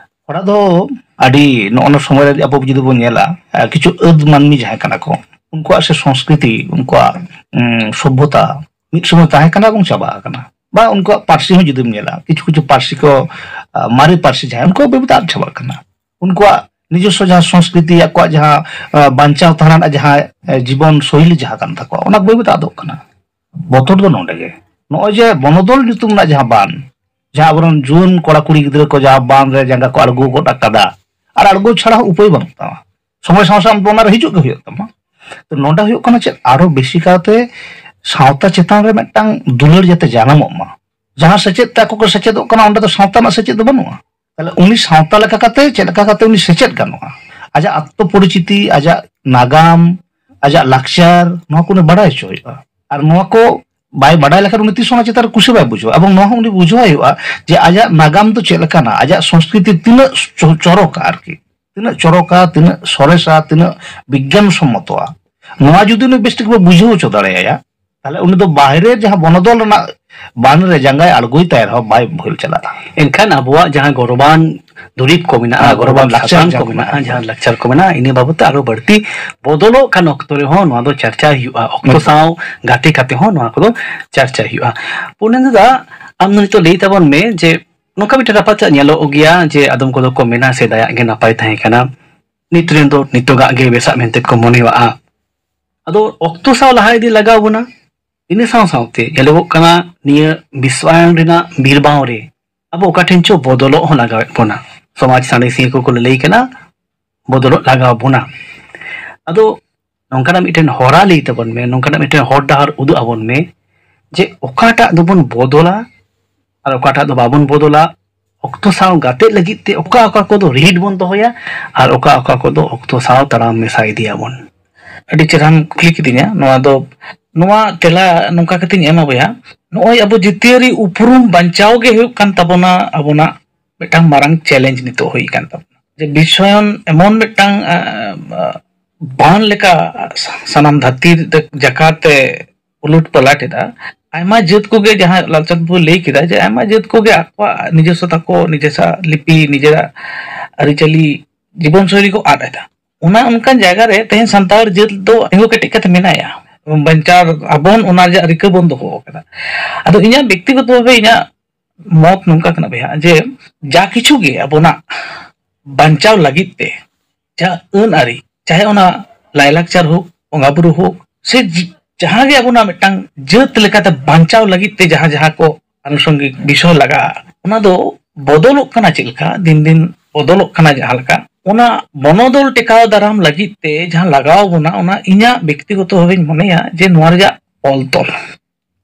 ᱦᱚᱨᱟ ᱫᱚ ᱟᱹᱰᱤ, ᱱᱚᱜᱼᱚ ᱱᱚᱣᱟ ᱥᱚᱢᱚᱭ ᱨᱮ ᱟᱵᱚ ᱡᱩᱫᱤ ᱵᱚᱱ ᱧᱮᱞᱟ, ᱟᱨ ᱠᱤᱪᱷᱩ ᱟᱹᱫ ᱢᱟᱹᱱᱢᱤ ᱡᱟᱦᱟᱸᱭ ᱠᱟᱱᱟ ᱠᱚ, ᱩᱱᱠᱩᱣᱟᱜ ᱥᱮ ᱥᱚᱝᱥᱠᱨᱤᱛᱤ, ᱩᱱᱠᱩᱣᱟᱜ, ᱩᱸ, ᱥᱚᱵᱷᱚᱛᱟ ᱢᱤᱫ ᱥᱚᱢᱚᱭ ᱛᱟᱦᱮᱸ ᱠᱟᱱᱟ ᱮᱵᱚᱝ ᱪᱟᱵᱟ ᱟᱠᱟᱱᱟ᱾ ᱵᱟ ᱩᱱᱠᱩᱣᱟᱜ ᱯᱟᱹᱨᱥᱤ ᱦᱚᱸ ᱡᱩᱫᱤᱢ ᱧᱮᱞᱟ, ᱠᱤᱪᱷᱩ ᱠᱤᱪᱷᱩ ᱯᱟᱹᱨᱥᱤ ᱠᱚ, ᱟ, ᱢᱟᱨᱮ ᱯᱟᱹᱨᱥᱤ ᱡᱟᱦᱟᱸ, ᱩᱱᱠᱩᱣᱟᱜ ᱵᱟᱹᱭ ᱵᱟᱹᱭᱛᱮ ᱟᱫ ᱪᱟᱵᱟᱜ ᱠᱟᱱᱟ᱾ ᱩᱱᱠᱩᱣᱟᱜ ᱱᱤᱡᱚᱥᱥᱚ ᱡᱟᱦᱟᱸ ᱥᱚᱝᱥᱠᱨᱤᱛᱤ, ᱟᱠᱚᱣᱟᱜ ᱡᱟᱦᱟᱸ, ᱟ, ᱵᱟᱧᱪᱟᱣ ᱛᱟᱦᱮᱸ ᱨᱮᱱᱟᱜ ᱡᱟᱦᱟᱸ, ᱮ, ᱡᱤᱵᱚᱱ ᱥᱳᱭᱞᱤ ᱡᱟᱦᱟᱸ ᱠᱟᱱ ᱛᱟᱠᱚᱣᱟ, ᱚᱱᱟ ᱵᱟᱹᱭ ᱵᱟᱹᱭᱛᱮ ᱟᱫᱚᱜ ᱠᱟᱱᱟ᱾ ᱵᱚᱛᱚᱨ ᱫᱚ ᱱᱚᱰᱮ ᱜᱮ᱾ ᱱᱚᱜᱼᱚᱭ ᱡᱮ ᱵᱚᱱᱚᱫᱚᱞ ᱧᱩᱛᱩᱢ ᱨᱮᱱᱟᱜ ᱡᱟᱦᱟᱸ ᱵᱟᱱ, ᱡᱟᱦᱟᱸ ᱟᱵᱚᱨᱮᱱ ᱡᱩᱣᱟᱹᱱ ᱠᱚᱲᱟ ᱠᱩᱲᱤ ᱜᱤᱫᱽᱨᱟᱹ ᱠᱚ ᱡᱟᱦᱟᱸ ᱵᱟᱱ ᱨᱮ ᱡᱟᱸᱜᱟ ᱠᱚ ᱟᱬᱜᱚ ᱜᱚᱫ ᱟᱠᱟᱫᱟ, ᱟᱨ ᱟᱬᱜᱚ ᱪᱷᱟᱲᱟ ᱦᱚᱸ ᱩᱯᱟᱹᱭ ᱵᱟᱹᱱᱩᱜ ᱛᱟᱢᱟ, ᱥᱚᱢᱚᱭ ᱥᱟᱶ ᱥᱟᱶ ᱚᱱᱟ ᱨᱮ ᱦᱤᱡᱩᱜ ᱜᱮ ᱦᱩᱭᱩᱜ ᱛᱟᱢᱟ᱾ ᱛᱚ ᱱᱚᱰᱮ ᱦᱩᱭᱩᱜ ᱠᱟᱱᱟ ᱪᱮᱫ, ᱟᱨᱚ ᱵᱮᱥᱤ ᱠᱟᱭᱛᱮ ᱥᱟᱶᱛᱟ ᱪᱮᱛᱟᱱ ᱨᱮ ᱢᱤᱫᱴᱟᱝ ᱫᱩᱞᱟᱹᱲ ᱡᱟᱛᱮ ᱡᱟᱱᱟᱢᱚᱜ ᱢᱟ᱾ ᱡᱟᱦᱟᱸ ᱥᱮᱪᱮᱫ ᱛᱮ ᱟᱠᱚ ᱠᱚ ᱥᱮᱪᱮᱫᱚᱜ ᱠᱟᱱᱟ, ᱚᱸᱰᱮ ᱫᱚ ᱥᱟᱶᱛᱟ ᱨᱮᱱᱟᱜ ᱥᱮᱪᱮᱫ ᱫᱚ ᱵᱟᱹᱱᱩᱜᱼᱟ᱾ ᱛᱟᱦᱞᱮ ᱩᱱᱤ ᱥᱟᱶᱛᱟ ᱞᱮᱠᱟ ᱠᱟᱛᱮ ᱪᱮᱫ ᱞᱮᱠᱟ ᱠᱟᱛᱮ ᱩᱱᱤ ᱥᱮᱪᱮᱫ ᱜᱟᱱᱚᱜᱼᱟ? ᱟᱡᱟᱜ ᱟᱛᱛᱚ ᱯᱚᱨᱤᱪᱤᱛᱤ, ᱟᱡᱟᱜ ᱱᱟᱜᱟᱢ, ᱟᱡᱟᱜ ᱞᱟᱠᱪᱟᱨ, ᱱᱚᱣᱟ ᱠᱚ ᱩᱱᱤ ᱵᱟᱰᱟᱭ ᱦᱚᱪᱚ ᱦᱩᱭᱩᱜᱼᱟ᱾ ᱟᱨ ᱱᱚᱣᱟ ᱠᱚ ᱵᱟᱭ ᱵᱟᱰᱟᱭ ᱞᱮᱠᱷᱟᱱ ᱩᱱᱤ ᱛᱤᱥ ᱦᱚᱸ ᱚᱱᱟ ᱪᱮᱛᱟᱱ ᱨᱮ ᱠᱩᱥᱤ ᱵᱟᱭ ᱵᱩᱡᱷᱟᱹᱣᱟ᱾ ᱮᱵᱚᱝ ᱱᱚᱣᱟ ᱦᱚᱸ ᱩᱱᱤ ᱵᱩᱡᱷᱟᱹᱣ ᱦᱩᱭᱩᱜᱼᱟ ᱡᱮ ᱟᱡᱟᱜ ᱱᱟᱜᱟᱢ ᱫᱚ ᱪᱮᱫ ᱞᱮᱠᱟᱱᱟ, ᱟᱡᱟᱜ ᱥᱚᱝᱥᱠᱨᱤᱛᱤ ᱛᱤᱱᱟᱹᱜ ᱪᱚ-, ᱪᱚᱨᱚᱠᱟ ᱟᱨᱠᱤ, ᱛᱤᱱᱟᱹᱜ ᱪᱚᱨᱚᱠᱟ, ᱛᱤᱱᱟᱹᱜ ᱥᱚᱨᱮᱥᱟ, ᱛᱤᱱᱟᱹᱜ ᱵᱤᱜᱽᱜᱟᱱ ᱥᱚᱢᱢᱚᱛᱚᱣᱟ᱾ ᱱᱚᱣᱟ ᱡᱩᱫᱤ ᱩᱱᱤ ᱵᱮᱥ ᱴᱷᱤᱠ ᱵᱚ ᱵᱩᱡᱷᱟᱹᱣ ᱦᱚᱪᱚ ᱫᱟᱲᱮᱭᱟᱭᱟ, ᱛᱟᱦᱞᱮ ᱩᱱᱤ ᱫᱚ ᱵᱟᱦᱨᱮ ᱡᱟᱦᱟᱸ ᱵᱚᱱᱚᱫᱚᱞ ᱨᱮᱱᱟᱜ ᱵᱟᱱ ᱨᱮ ᱡᱟᱸᱜᱟᱭ ᱟᱬᱜᱚᱭ ᱛᱟᱭ ᱨᱮᱦᱚᱸ ᱵᱟᱭ ᱵᱷᱩᱞ ᱪᱟᱞᱟᱜᱼᱟ᱾ ᱮᱱᱠᱷᱟᱱ ᱟᱵᱚᱣᱟᱜ ᱡᱟᱦᱟᱸ ᱜᱚᱨᱚᱵᱟᱱ ᱫᱩᱨᱤᱵᱽ ᱠᱚ ᱢᱮᱱᱟᱜᱼᱟ, ᱦᱮᱸ, ᱜᱚᱨᱚᱵᱟᱱ ᱜᱚᱨᱚᱵᱟᱱ ᱞᱟᱠᱪᱟᱨ ᱥᱟᱛᱟᱢ ᱡᱟᱦᱟᱸ ᱠᱚ ᱠᱚ ᱢᱮᱱᱟᱜᱼᱟ, ᱢᱮᱱᱟᱜᱼᱟ᱾ ᱡᱟᱦᱟᱸ ᱞᱟᱠᱪᱟᱨ ᱠᱚ ᱢᱮᱱᱟᱜᱼᱟ, ᱤᱱᱟᱹ ᱵᱟᱵᱚᱫ ᱛᱮ ᱟᱨᱚ ᱵᱟᱹᱲᱛᱤ ᱵᱚᱫᱚᱞᱚᱜ ᱠᱟᱱ ᱚᱠᱛᱚ ᱨᱮᱦᱚᱸ ᱱᱚᱣᱟ ᱫᱚ ᱪᱟᱨᱪᱟ ᱦᱩᱭᱩᱜᱼᱟ, ᱚᱠᱛᱚ ᱮᱠᱫᱚᱢ᱾ ᱥᱟᱶ ᱜᱟᱛᱮ ᱠᱟᱛᱮ ᱦᱚᱸ ᱱᱚᱣᱟ ᱠᱚᱫᱚ ᱪᱟᱨᱪᱟ ᱦᱩᱭᱩᱜᱼᱟ᱾ ᱯᱩᱨᱱᱮᱱᱫᱩ ᱫᱟ, ᱟᱢ ᱫᱚ ᱱᱤᱛᱚᱜ ᱞᱟᱹᱭ ᱛᱟᱵᱚᱱ ᱢᱮ ᱡᱮ ᱱᱚᱝᱠᱟ ᱢᱤᱫᱴᱮᱱ ᱨᱟᱯᱟᱪᱟᱜ ᱧᱮᱞᱚᱜ ᱜᱮᱭᱟ ᱡᱮ ᱟᱫᱚᱢ ᱠᱚᱫᱚ ᱠᱚ ᱢᱮᱱᱟ ᱥᱮᱫᱟᱭᱟᱜ ᱜᱮ ᱱᱟᱯᱟᱭ ᱛᱟᱦᱮᱸ ᱠᱟᱱᱟ, ᱱᱤᱛ ᱨᱮᱱ ᱫᱚ ᱱᱤᱛᱚᱜᱟᱜ ᱜᱮ ᱵᱮᱥᱟᱜ ᱢᱮᱱᱛᱮ ᱠᱚ ᱢᱚᱱᱮᱣᱟᱜᱼᱟ᱾ ᱟᱫᱚ ᱚᱠᱛᱚ ᱥᱟᱶ ᱞᱟᱦᱟ ᱤᱫᱤ ᱞᱟᱜᱟᱣ ᱵᱚᱱᱟ᱾ ᱤᱱᱟᱹ ᱥᱟᱶ ᱥᱟᱶᱛᱮ ᱧᱮᱞᱚᱜᱚᱜ ᱠᱟᱱᱟ ᱱᱤᱭᱟᱹ ᱵᱤᱥᱣᱟᱭᱚᱱ ᱨᱮᱱᱟᱜ ᱵᱤᱨᱵᱟᱶ ᱨᱮ ᱟᱵᱚ ᱚᱠᱟ ᱴᱷᱮᱱ ᱪᱚ ᱵᱚᱫᱚᱞᱚᱜ ᱦᱚᱸ ᱞᱟᱜᱟᱣᱮᱫ ᱵᱚᱱᱟ᱾ ᱥᱚᱢᱟᱡᱽ ᱥᱟᱬᱮᱥᱤᱭᱟᱹ ᱠᱚᱠᱚ ᱞᱟᱹᱞᱟᱹᱭ ᱠᱟᱱᱟ, ᱵᱚᱫᱚᱞᱚᱜ ᱞᱟᱜᱟᱣ ᱵᱚᱱᱟ᱾ ᱟᱫᱚ ᱱᱚᱝᱠᱟᱱᱟᱜ ᱢᱤᱫᱴᱮᱱ ᱦᱚᱨᱟ ᱞᱟᱹᱭ ᱛᱟᱵᱚᱱ ᱢᱮ, ᱱᱚᱝᱠᱟᱱᱟᱜ ᱢᱤᱫᱴᱮᱱ ᱦᱚᱨ ᱰᱟᱦᱟᱨ ᱩᱫᱩᱜ ᱟᱵᱚᱱ ᱢᱮ ᱡᱮ ᱚᱠᱟᱴᱟᱜ ᱫᱚᱵᱚᱱ ᱵᱚᱫᱚᱞᱟ ᱟᱨ ᱚᱠᱟᱴᱟᱜ ᱫᱚ ᱵᱟᱵᱚᱱ ᱵᱚᱫᱚᱞᱟ, ᱚᱠᱛᱚ ᱥᱟᱶ ᱜᱟᱛᱮᱜ ᱞᱟᱹᱜᱤᱫ ᱛᱮ ᱚᱠᱟ ᱚᱠᱟ ᱠᱚᱫᱚ ᱨᱤᱦᱤᱴ ᱵᱚᱱ ᱫᱚᱦᱚᱭᱟ ᱟᱨ ᱚᱠᱟ ᱚᱠᱟ ᱠᱚᱫᱚ ᱚᱠᱛᱚ ᱥᱟᱶ ᱛᱟᱲᱟᱢ ᱢᱮᱥᱟ ᱤᱫᱤᱭᱟᱵᱚᱱ᱾ ᱟᱹᱰᱤ ᱪᱮᱦᱨᱟᱢ ᱠᱩᱞᱤ ᱠᱤᱫᱤᱧᱟ᱾ ᱱᱚᱣᱟ ᱫᱚ, ᱱᱚᱣᱟ ᱛᱮᱞᱟ ᱱᱚᱝᱠᱟ ᱠᱟᱛᱮᱧ ᱮᱢᱟ ᱵᱚᱭᱦᱟ, ᱱᱚᱜᱼᱚᱭ ᱟᱵᱚ ᱡᱟᱹᱛᱤᱭᱟᱹᱨᱤ ᱩᱯᱨᱩᱢ ᱵᱟᱧᱪᱟᱣ ᱜᱮ ᱦᱩᱭᱩᱜ ᱠᱟᱱ ᱛᱟᱵᱚᱱᱟ ᱟᱵᱚᱱᱟᱜ ᱢᱤᱫᱴᱟᱝ ᱢᱟᱨᱟᱝ ᱪᱮᱞᱮᱧᱡᱽ ᱱᱤᱛᱚᱜ ᱦᱩᱭ ᱟᱠᱟᱱ ᱛᱟᱵᱚᱱᱟ᱾ ᱡᱮ ᱵᱤᱥᱣᱟᱭᱚᱱ ᱮᱢᱚᱱ ᱢᱤᱫᱴᱟᱝ, ᱟᱸ, ᱟᱸ, ᱵᱟᱱ ᱞᱮᱠᱟ ᱥᱟᱱᱟᱢ ᱫᱷᱟᱹᱨᱛᱤ ᱨᱮ ᱡᱟᱠᱟᱛ ᱮ ᱩᱞᱩᱴ ᱯᱟᱞᱟᱴ ᱮᱫᱟ᱾ ᱟᱭᱢᱟ ᱡᱟᱹᱛ ᱠᱚᱜᱮ, ᱡᱟᱦᱟᱸ ᱞᱟᱞᱪᱟᱸᱫᱽ ᱵᱟᱹᱵᱩᱭ ᱞᱟᱹᱭ ᱠᱮᱫᱟ, ᱡᱮ ᱟᱭᱢᱟ ᱡᱟᱹᱛ ᱠᱚᱜᱮ ᱟᱠᱚᱣᱟᱜ ᱱᱤᱡᱚᱥᱥᱚ ᱛᱟᱠᱚ, ᱱᱤᱡᱮᱥᱟ ᱞᱤᱯᱤ, ᱱᱤᱡᱮᱨᱟᱜ ᱟᱹᱨᱤᱪᱟᱹᱞᱤ, ᱡᱤᱵᱚᱱ ᱥᱳᱭᱞᱤ ᱠᱚ ᱟᱫ ᱮᱫᱟ᱾ ᱚᱱᱟ ᱚᱱᱠᱟᱱ ᱡᱟᱭᱜᱟ ᱨᱮ ᱛᱮᱦᱮᱧ ᱥᱟᱱᱛᱟᱲ ᱡᱟᱹᱛ ᱫᱚ ᱛᱤᱸᱜᱩ ᱠᱮᱴᱮᱡ ᱠᱟᱛᱮ ᱢᱮᱱᱟᱭᱟ, ᱵᱟᱧᱪᱟᱣ ᱟᱵᱚᱱ ᱚᱱᱟ ᱨᱮᱭᱟᱜ ᱨᱤᱠᱟᱹ ᱵᱚᱱ ᱫᱚᱦᱚ ᱟᱠᱟᱫᱟ᱾ ᱟᱫᱚ ᱤᱧᱟᱹᱜ ᱵᱮᱠᱛᱤᱜᱚᱛᱚ ᱵᱷᱟᱵᱮ ᱤᱧᱟᱹᱜ ᱢᱚᱛ ᱱᱚᱝᱠᱟ ᱠᱟᱱᱟ ᱵᱚᱭᱦᱟ, ᱡᱮ ᱡᱟ ᱠᱤᱪᱷᱩ ᱜᱮ ᱟᱵᱚᱱᱟᱜ ᱵᱟᱧᱪᱟᱣ ᱞᱟᱹᱜᱤᱫ ᱛᱮ ᱡᱟᱦᱟᱸ ᱟᱹᱱ ᱟᱹᱨᱤ, ᱪᱟᱦᱮ ᱚᱱᱟ ᱞᱟᱭᱼᱞᱟᱠᱪᱟᱨ ᱦᱳᱠ, ᱵᱚᱸᱜᱟ ᱵᱩᱨᱩ ᱦᱳᱠ, ᱥᱮ ᱡ-, ᱡᱟᱦᱟᱸ ᱜᱮ ᱟᱵᱚᱱᱟᱜ ᱢᱤᱫᱴᱟᱝ ᱡᱟᱹᱛ ᱞᱮᱠᱟᱛᱮ ᱵᱟᱧᱪᱟᱣ ᱞᱟᱹᱜᱤᱫ ᱛᱮ ᱡᱟᱦᱟᱸ ᱡᱟᱦᱟᱸ ᱠᱚ ᱟᱱᱩᱥᱚᱝᱜᱤᱠ ᱵᱤᱥᱚᱭ ᱞᱟᱜᱟᱜᱼᱟ, ᱚᱱᱟ ᱫᱚ ᱵᱚᱫᱚᱞᱚᱜ ᱠᱟᱱᱟ᱾ ᱪᱮᱫ ᱞᱮᱠᱟ ᱫᱤᱱ ᱫᱤᱱ ᱵᱚᱫᱚᱞᱚᱜ ᱠᱟᱱᱟ, ᱡᱟᱦᱟᱸ ᱞᱮᱠᱟ ᱚᱱᱟ ᱵᱚᱱᱚᱫᱚᱞ ᱴᱮᱠᱟᱣ ᱫᱟᱨᱟᱢ ᱞᱟᱹᱜᱤᱫ ᱛᱮ ᱡᱟᱦᱟᱸ ᱞᱟᱜᱟᱣ ᱵᱚᱱᱟ, ᱚᱱᱟ ᱤᱧᱟᱹᱜ ᱵᱮᱠᱛᱤᱜᱚᱛᱚ ᱵᱷᱟᱵᱮᱧ ᱢᱚᱱᱮᱭᱟ ᱡᱮ ᱱᱚᱣᱟ ᱨᱮᱭᱟᱜ ᱚᱞ ᱛᱚᱞ,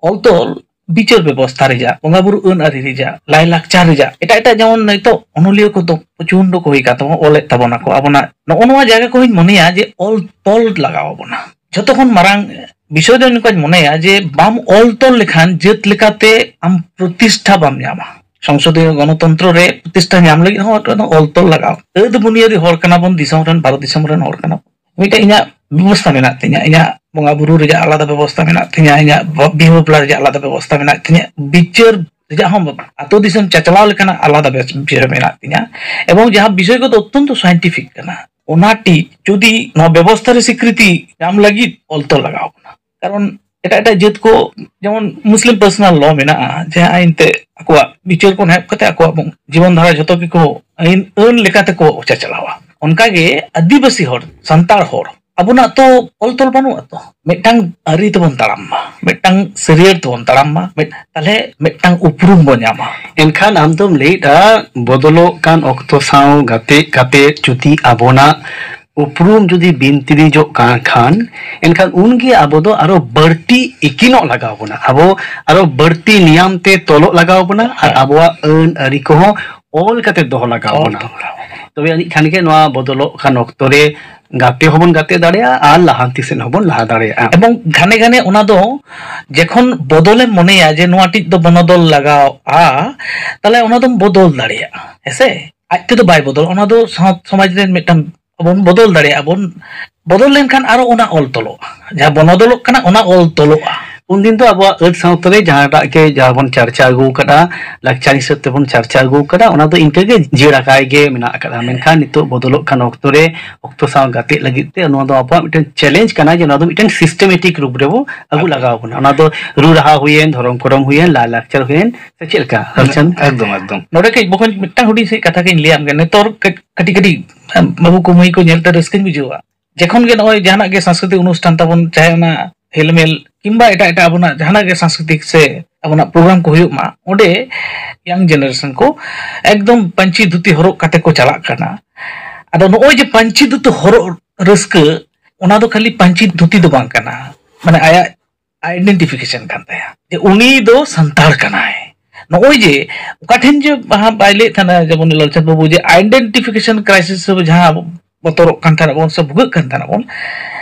ᱚᱞ ᱛᱚᱞ ᱵᱤᱪᱟᱹᱨ ᱵᱮᱵᱚᱥᱛᱷᱟ ᱨᱮᱭᱟᱜ, ᱵᱚᱸᱜᱟ ᱵᱩᱨᱩ ᱟᱹᱱ ᱟᱹᱨᱤ ᱨᱮᱭᱟᱜ, ᱞᱟᱭᱼᱞᱟᱠᱪᱟᱨ ᱨᱮᱭᱟᱜ, ᱮᱴᱟᱜ ᱮᱴᱟᱜ ᱡᱮᱢᱚᱱ ᱱᱤᱛᱚᱜ ᱚᱱᱚᱞᱤᱭᱟᱹ ᱠᱚᱫᱚ ᱯᱨᱚᱪᱚᱱᱰ ᱠᱚ ᱦᱩᱭ ᱟᱠᱟᱱ ᱛᱟᱵᱚᱱᱟ, ᱚᱞᱮᱫ ᱛᱟᱵᱚᱱᱟ ᱠᱚ, ᱟᱵᱚᱱᱟᱜ ᱱᱚᱜᱼᱚ ᱱᱚᱣᱟ ᱡᱟᱭᱜᱟ ᱠᱚᱦᱚᱸᱧ ᱢᱚᱱᱮᱭᱟ ᱡᱮ ᱚᱞ ᱛᱚᱞ ᱞᱟᱜᱟᱣ ᱟᱵᱚᱱᱟ᱾ ᱡᱷᱚᱛᱚ ᱠᱷᱚᱱ ᱢᱟᱨᱟᱝ ᱵᱤᱥᱚᱭ ᱫᱚ ᱱᱚᱝᱠᱟᱧ ᱢᱚᱱᱮᱭᱟ ᱡᱮ ᱵᱟᱢ ᱚᱞ ᱛᱚᱞ ᱞᱮᱠᱷᱟᱱ ᱡᱟᱹᱛ ᱞᱮᱠᱟᱛᱮ ᱟᱢ ᱯᱨᱚᱛᱤᱥᱴᱷᱟ ᱵᱟᱢ ᱧᱟᱢᱟ᱾ ᱥᱚᱝᱥᱚᱫᱤᱭᱚ ᱜᱚᱱᱚᱛᱚᱱᱛᱨᱚ ᱨᱮ ᱯᱨᱚᱛᱤᱥᱴᱷᱟ ᱧᱟᱢ ᱞᱟᱹᱜᱤᱫ ᱦᱚᱸ ᱢᱤᱫᱴᱮᱱ ᱚᱞ ᱛᱚᱞ ᱞᱟᱜᱟᱣ᱾ ᱟᱹᱫ ᱵᱩᱱᱤᱭᱟᱹᱫᱤ ᱦᱚᱲ ᱠᱟᱱᱟ ᱵᱚᱱ, ᱫᱤᱥᱚᱢ ᱨᱮᱱ, ᱵᱷᱟᱨᱚᱛ ᱫᱤᱥᱚᱢ ᱨᱮᱱ ᱦᱚᱲ ᱠᱟᱱᱟ ᱵᱚᱱ᱾ ᱢᱤᱫᱴᱮᱱ ᱤᱧᱟᱹᱜ ᱵᱮᱵᱚᱥᱛᱷᱟ ᱢᱮᱱᱟᱜ ᱛᱤᱧᱟ, ᱤᱧᱟᱹᱜ ᱵᱚᱸᱜᱟ ᱵᱩᱨᱩ ᱨᱮᱭᱟᱜ ᱟᱞᱟᱫᱟ ᱵᱮᱵᱚᱥᱛᱷᱟ ᱢᱮᱱᱟᱜ ᱛᱤᱧᱟ, ᱤᱧᱟᱹᱜ ᱵᱟ- ᱵᱤᱦᱟᱹ ᱵᱟᱯᱞᱟ ᱨᱮᱭᱟᱜ ᱟᱞᱟᱫᱟ ᱵᱮᱵᱚᱥᱛᱷᱟ ᱢᱮᱱᱟᱜ ᱛᱤᱧᱟ, ᱵᱤᱪᱟᱹᱨ ᱨᱮᱭᱟᱜ ᱦᱚᱸ, ᱟᱹᱛᱩ ᱫᱤᱥᱚᱢ ᱪᱟᱪᱞᱟᱣ ᱞᱮᱠᱟᱱᱟᱜ ᱟᱞᱟᱫᱟ ᱵᱮᱥ ᱵᱤᱪᱟᱹᱨ ᱢᱮᱱᱟᱜ ᱛᱤᱧᱟ᱾ ᱮᱵᱚᱝ ᱡᱟᱦᱟᱸ ᱵᱤᱥᱚᱭ ᱠᱚᱫᱚ ᱚᱛᱛᱚᱱᱛᱚ scientific ᱠᱟᱱᱟ, ᱚᱱᱟ ᱴᱤᱡ ᱡᱩᱫᱤ ᱱᱚᱣᱟ ᱵᱮᱵᱚᱥᱛᱷᱟ ᱨᱮ ᱥᱤᱠᱨᱤᱛᱤ ᱧᱟᱢ ᱞᱟᱹᱜᱤᱫ ᱚᱞ ᱛᱚᱞ ᱞᱟᱜᱟᱣ ᱵᱚᱱᱟ᱾ ᱠᱟᱨᱚᱱ ᱮᱴᱟᱜ ᱮᱴᱟᱜ ᱡᱟᱹᱛ ᱠᱚ, ᱡᱮᱢᱚᱱ ᱢᱩᱥᱞᱤᱢ personal law ᱢᱮᱱᱟᱜᱼᱟ, ᱡᱟᱦᱟᱸ ᱟᱭᱤᱱ ᱛᱮ ᱟᱠᱚᱣᱟᱜ ᱵᱤᱪᱟᱹᱨ ᱠᱷᱚᱱ ᱮᱦᱚᱵ ᱠᱟᱛᱮ ᱟᱠᱚᱣᱟᱜ ᱡᱤᱵᱚᱱ ᱫᱷᱟᱨᱟ ᱡᱷᱚᱛᱚ ᱜᱮᱠᱚ ᱟᱹᱭᱤᱱ ᱟᱹᱱ ᱞᱮᱠᱟ ᱛᱮᱠᱚ ᱪᱟᱪᱞᱟᱣᱟ᱾ ᱚᱱᱠᱟᱜᱮ ᱟᱹᱫᱤᱵᱟᱹᱥᱤ ᱦᱚᱲ, ᱥᱟᱱᱛᱟᱲ ᱦᱚᱲ, ᱟᱵᱚᱱᱟᱜ ᱛᱚ ᱚᱞ ᱛᱚᱞ ᱵᱟᱹᱱᱩᱜᱼᱟ ᱛᱚ᱾ ᱢᱤᱫᱴᱟᱝ ᱟᱹᱨᱤ ᱛᱮᱵᱚᱱ ᱛᱟᱲᱟᱢ ᱢᱟ, ᱢᱤᱫᱴᱟᱝ ᱥᱟᱹᱨᱭᱟᱹᱲ ᱛᱮᱵᱚᱱ ᱛᱟᱲᱟᱢ ᱢᱟ, ᱢᱤᱫ- ᱛᱟᱦᱞᱮ ᱢᱤᱫᱴᱟᱝ ᱩᱯᱨᱩᱢ ᱵᱚᱱ ᱧᱟᱢᱟ᱾ ᱮᱱᱠᱷᱟᱱ ᱟᱢ ᱫᱚᱢ ᱞᱟᱹᱭᱮᱫᱼᱟ, ᱵᱚᱫᱚᱞᱚᱜ ᱠᱟᱱ ᱚᱠᱛᱚ ᱥᱟᱶ ᱜᱟᱛᱮ ᱠᱟᱛᱮ ᱡᱩᱫᱤ ᱟᱵᱚᱱᱟᱜ ᱩᱯᱨᱩᱢ ᱡᱩᱫᱤ ᱵᱤᱱᱛᱤᱨᱤᱡᱚᱜ ᱠᱟᱱ ᱠᱷᱟᱱ, ᱮᱱᱠᱷᱟᱱ ᱩᱱᱜᱮ ᱟᱵᱚ ᱫᱚ ᱟᱨᱚ ᱵᱟᱹᱲᱛᱤ ᱤᱠᱤᱱᱚᱜ ᱞᱟᱜᱟᱣ ᱵᱚᱱᱟ᱾ ᱟᱵᱚ ᱟᱨᱚ ᱵᱟᱹᱲᱛᱤ ᱱᱤᱭᱟᱢ ᱛᱮ ᱛᱚᱞᱚᱜ ᱞᱟᱜᱟᱣ ᱵᱚᱱᱟ ᱟᱨ ᱦᱮᱸ᱾ ᱟᱵᱚᱣᱟᱜ ᱟᱹᱱ ᱟᱹᱨᱤ ᱠᱚᱦᱚᱸ ᱚᱞ ᱠᱟᱛᱮ ᱫᱚᱦᱚ ᱞᱟᱜᱟᱣ ᱚᱞ ᱵᱚᱱᱟ᱾ ᱫᱚᱦᱚ ᱞᱟᱜᱟᱣ ᱵᱚᱱᱟ᱾ ᱛᱚᱵᱮ ᱟᱹᱱᱤᱡ ᱠᱷᱟᱱ ᱜᱮ ᱱᱚᱣᱟ ᱵᱚᱫᱚᱞᱚᱜ ᱠᱟᱱ ᱚᱠᱛᱚ ᱨᱮ ᱜᱟᱛᱮ ᱦᱚᱸᱵᱚᱱ ᱜᱟᱛᱮ ᱫᱟᱲᱮᱭᱟᱜᱼᱟ ᱟᱨ ᱞᱟᱦᱟᱱᱛᱤ ᱥᱮᱫ ᱦᱚᱸᱵᱚᱱ ᱞᱟᱦᱟ ᱫᱟᱲᱮᱭᱟᱜᱼᱟ᱾ ᱮᱵᱚᱝ ᱜᱷᱟᱱᱮ ᱜᱷᱟᱱᱮ ᱚᱱᱟ ᱫᱚ ᱡᱮᱠᱷᱚᱱ ᱵᱚᱫᱚᱞᱮᱢ ᱢᱚᱱᱮᱭᱟ ᱡᱮ ᱱᱚᱣᱟ ᱴᱤᱡ ᱫᱚ ᱵᱚᱱᱚᱫᱚᱞ ᱞᱟᱜᱟᱣᱼᱟ, ᱛᱟᱦᱞᱮ ᱚᱱᱟ ᱫᱚᱢ ᱵᱚᱫᱚᱞ ᱫᱟᱲᱮᱭᱟᱜᱼᱟ, ᱦᱮᱸᱥᱮ? ᱟᱡ ᱛᱮᱫᱚ ᱵᱟᱭ ᱵᱚᱫᱚᱞ, ᱚᱱᱟ ᱫᱚ ᱥᱟᱶ-, ᱥᱚᱢᱟᱡᱽ ᱨᱮᱱ ᱢᱤᱫᱴᱟᱝ ᱵᱚᱱ ᱵᱚᱫᱚᱞ ᱫᱟᱲᱮᱭᱟᱜᱼᱟ ᱵᱚᱱ᱾ ᱵᱚᱫᱚᱞ ᱞᱮᱱᱠᱷᱟᱱ ᱟᱨᱚ ᱚᱱᱟ ᱚᱞ ᱛᱚᱞᱚᱜᱼᱟ, ᱡᱟᱦᱟᱸ ᱵᱚᱱᱚᱫᱚᱞᱚᱜ ᱠᱟᱱᱟ ᱚᱱᱟ ᱚᱞ ᱛᱚᱞᱚᱜᱼᱟ᱾ ᱩᱱᱫᱤᱱ ᱫᱚ ᱟᱵᱚᱣᱟᱜ ᱟᱹᱛ ᱥᱟᱶᱛᱟ ᱨᱮ ᱡᱟᱦᱟᱸᱴᱟᱜ ᱜᱮ, ᱡᱟᱦᱟᱸ ᱵᱚᱱ ᱪᱟᱨᱪᱟ ᱟᱹᱜᱩ ᱟᱠᱟᱫᱼᱟ, ᱞᱟᱠᱪᱟᱨ ᱦᱤᱥᱟᱹᱵ ᱛᱮᱵᱚᱱ ᱪᱟᱨᱪᱟ ᱟᱹᱜᱩ ᱟᱠᱟᱫᱼᱟ, ᱚᱱᱟ ᱫᱚ ᱤᱱᱠᱟᱹ ᱜᱮ ᱡᱤᱭᱟᱹᱲ ᱟᱠᱟᱭ ᱜᱮ ᱢᱮᱱᱟᱜ ᱟᱠᱟᱫᱼᱟ᱾ ᱢᱮᱱᱠᱷᱟᱱ ᱱᱤᱛᱚᱜ ᱵᱚᱫᱚᱞᱚᱜ ᱠᱟᱱ ᱚᱠᱛᱚ ᱨᱮ ᱚᱠᱛᱚ ᱥᱟᱶ ᱜᱟᱛᱮᱜ ᱞᱟᱹᱜᱤᱫ ᱛᱮ ᱱᱚᱣᱟ ᱫᱚ ᱟᱵᱚᱣᱟᱜ ᱢᱤᱫᱴᱮᱱ challenge ᱠᱟᱱᱟ ᱡᱮ ᱱᱚᱣᱟ ᱫᱚ ᱢᱤᱫᱴᱮᱱ systematic ᱨᱩᱯ ᱨᱮᱵᱚ ᱟᱹᱜᱩ ᱟᱹᱜᱩ᱾ ᱞᱟᱜᱟᱣ ᱵᱚᱱᱟ᱾ ᱚᱱᱟ ᱫᱚ ᱨᱩ ᱨᱟᱦᱟ ᱦᱩᱭᱮᱱ, ᱫᱷᱚᱨᱚᱢ ᱠᱚᱨᱚᱢ ᱦᱩᱭᱮᱱ, ᱞᱟᱭ ᱞᱟᱠᱪᱟᱨ ᱦᱩᱭᱮᱱ, ᱥᱮ ᱪᱮᱫ ᱞᱮᱠᱟ ᱞᱟᱞᱪᱟᱸᱫᱽ? ᱮᱠᱫᱚᱢ, ᱮᱠᱫᱚᱢ᱾ ᱱᱚᱰᱮ ᱠᱟᱹᱡ ᱵᱚᱠᱚᱧ ᱢᱤᱫᱴᱟᱝ ᱦᱩᱰᱤᱧ ᱥᱟᱺᱦᱤᱡ ᱠᱟᱛᱷᱟ ᱜᱤᱧ ᱞᱟᱹᱭᱟᱢ ᱜᱮ᱾ ᱱᱤᱛᱚᱜ ᱠᱟᱹᱴ-, ᱠᱟᱹᱴᱤᱡ ᱠᱟᱹᱴᱤᱡ ᱵᱟᱹᱵᱩ ᱠᱚ ᱢᱟᱹᱭ ᱠᱚ ᱧᱮᱞᱛᱮ ᱨᱟᱹᱥᱠᱟᱹᱧ ᱵᱩᱡᱷᱟᱹᱣᱟ᱾ ᱡᱚᱠᱷᱚᱱ ᱜᱮ ᱱᱚᱜᱼᱚᱭ ᱡᱟᱦᱟᱱᱟᱜ ᱜᱮ ᱥᱟᱝᱥᱠᱨᱤᱛᱤᱠ ᱚᱱᱩᱥᱴᱷᱟᱱ ᱛᱟᱵᱚᱱ, ᱪᱟᱦᱮ ᱚᱱᱟ ᱦᱮᱞᱢᱮᱞ ᱠᱤᱝᱵᱟ ᱮᱴᱟᱜ ᱮᱴᱟᱜ ᱟᱵᱚᱱᱟᱜ ᱡᱟᱦᱟᱱᱟᱜ ᱜᱮ ᱥᱟᱝᱥᱠᱨᱤᱛᱤᱠ ᱥᱮ ᱟᱵᱚᱱᱟᱜ program ᱠᱚ ᱦᱩᱭᱩᱜ ᱢᱟ, ᱚᱸᱰᱮ young generation ᱠᱚ ᱮᱠᱫᱚᱢ ᱯᱟᱹᱧᱪᱤ ᱫᱷᱩᱛᱤ ᱦᱚᱨᱚᱜ ᱠᱟᱛᱮ ᱠᱚ ᱪᱟᱞᱟᱜ ᱠᱟᱱᱟ᱾ ᱟᱫᱚ ᱱᱚᱜᱼᱚᱭ ᱡᱮ ᱯᱟᱹᱧᱪᱤ ᱫᱷᱩᱛᱤ ᱦᱚᱨᱚᱜ ᱨᱟᱹᱥᱠᱟᱹ, ᱚᱱᱟ ᱫᱚ ᱠᱷᱟᱹᱞᱤ ᱯᱟᱹᱧᱪᱤ ᱫᱷᱩᱛᱤ ᱫᱚ ᱵᱟᱝ ᱠᱟᱱᱟ, ᱢᱟᱱᱮ ᱟᱭᱟᱜ identification ᱠᱟᱱ ᱛᱟᱭᱟ ᱡᱮ ᱩᱱᱤ ᱫᱚ ᱥᱟᱱᱛᱟᱲ ᱠᱟᱱᱟᱭ᱾ ᱱᱚᱜᱼᱚᱭ ᱡᱮ ᱚᱠᱟ ᱴᱷᱮᱱ ᱡᱮ ᱵᱟᱦᱟ ᱵᱟᱭ ᱞᱟᱹᱭᱮᱫ ᱛᱟᱦᱮᱱᱟ, ᱡᱮᱢᱚᱱ ᱞᱟᱞᱪᱟᱸᱫᱽ ᱵᱟᱹᱵᱩ, ᱡᱮ identification crisis ᱡᱟᱦᱟᱸ ᱵᱚᱛᱚᱨᱚᱜ ᱠᱟᱱ ᱛᱟᱦᱮᱱᱟ ᱵᱚᱱ ᱥᱮ ᱵᱷᱩᱜᱟᱹᱜ ᱠᱟᱱ ᱛᱟᱦᱮᱱᱟ ᱵᱚᱱ,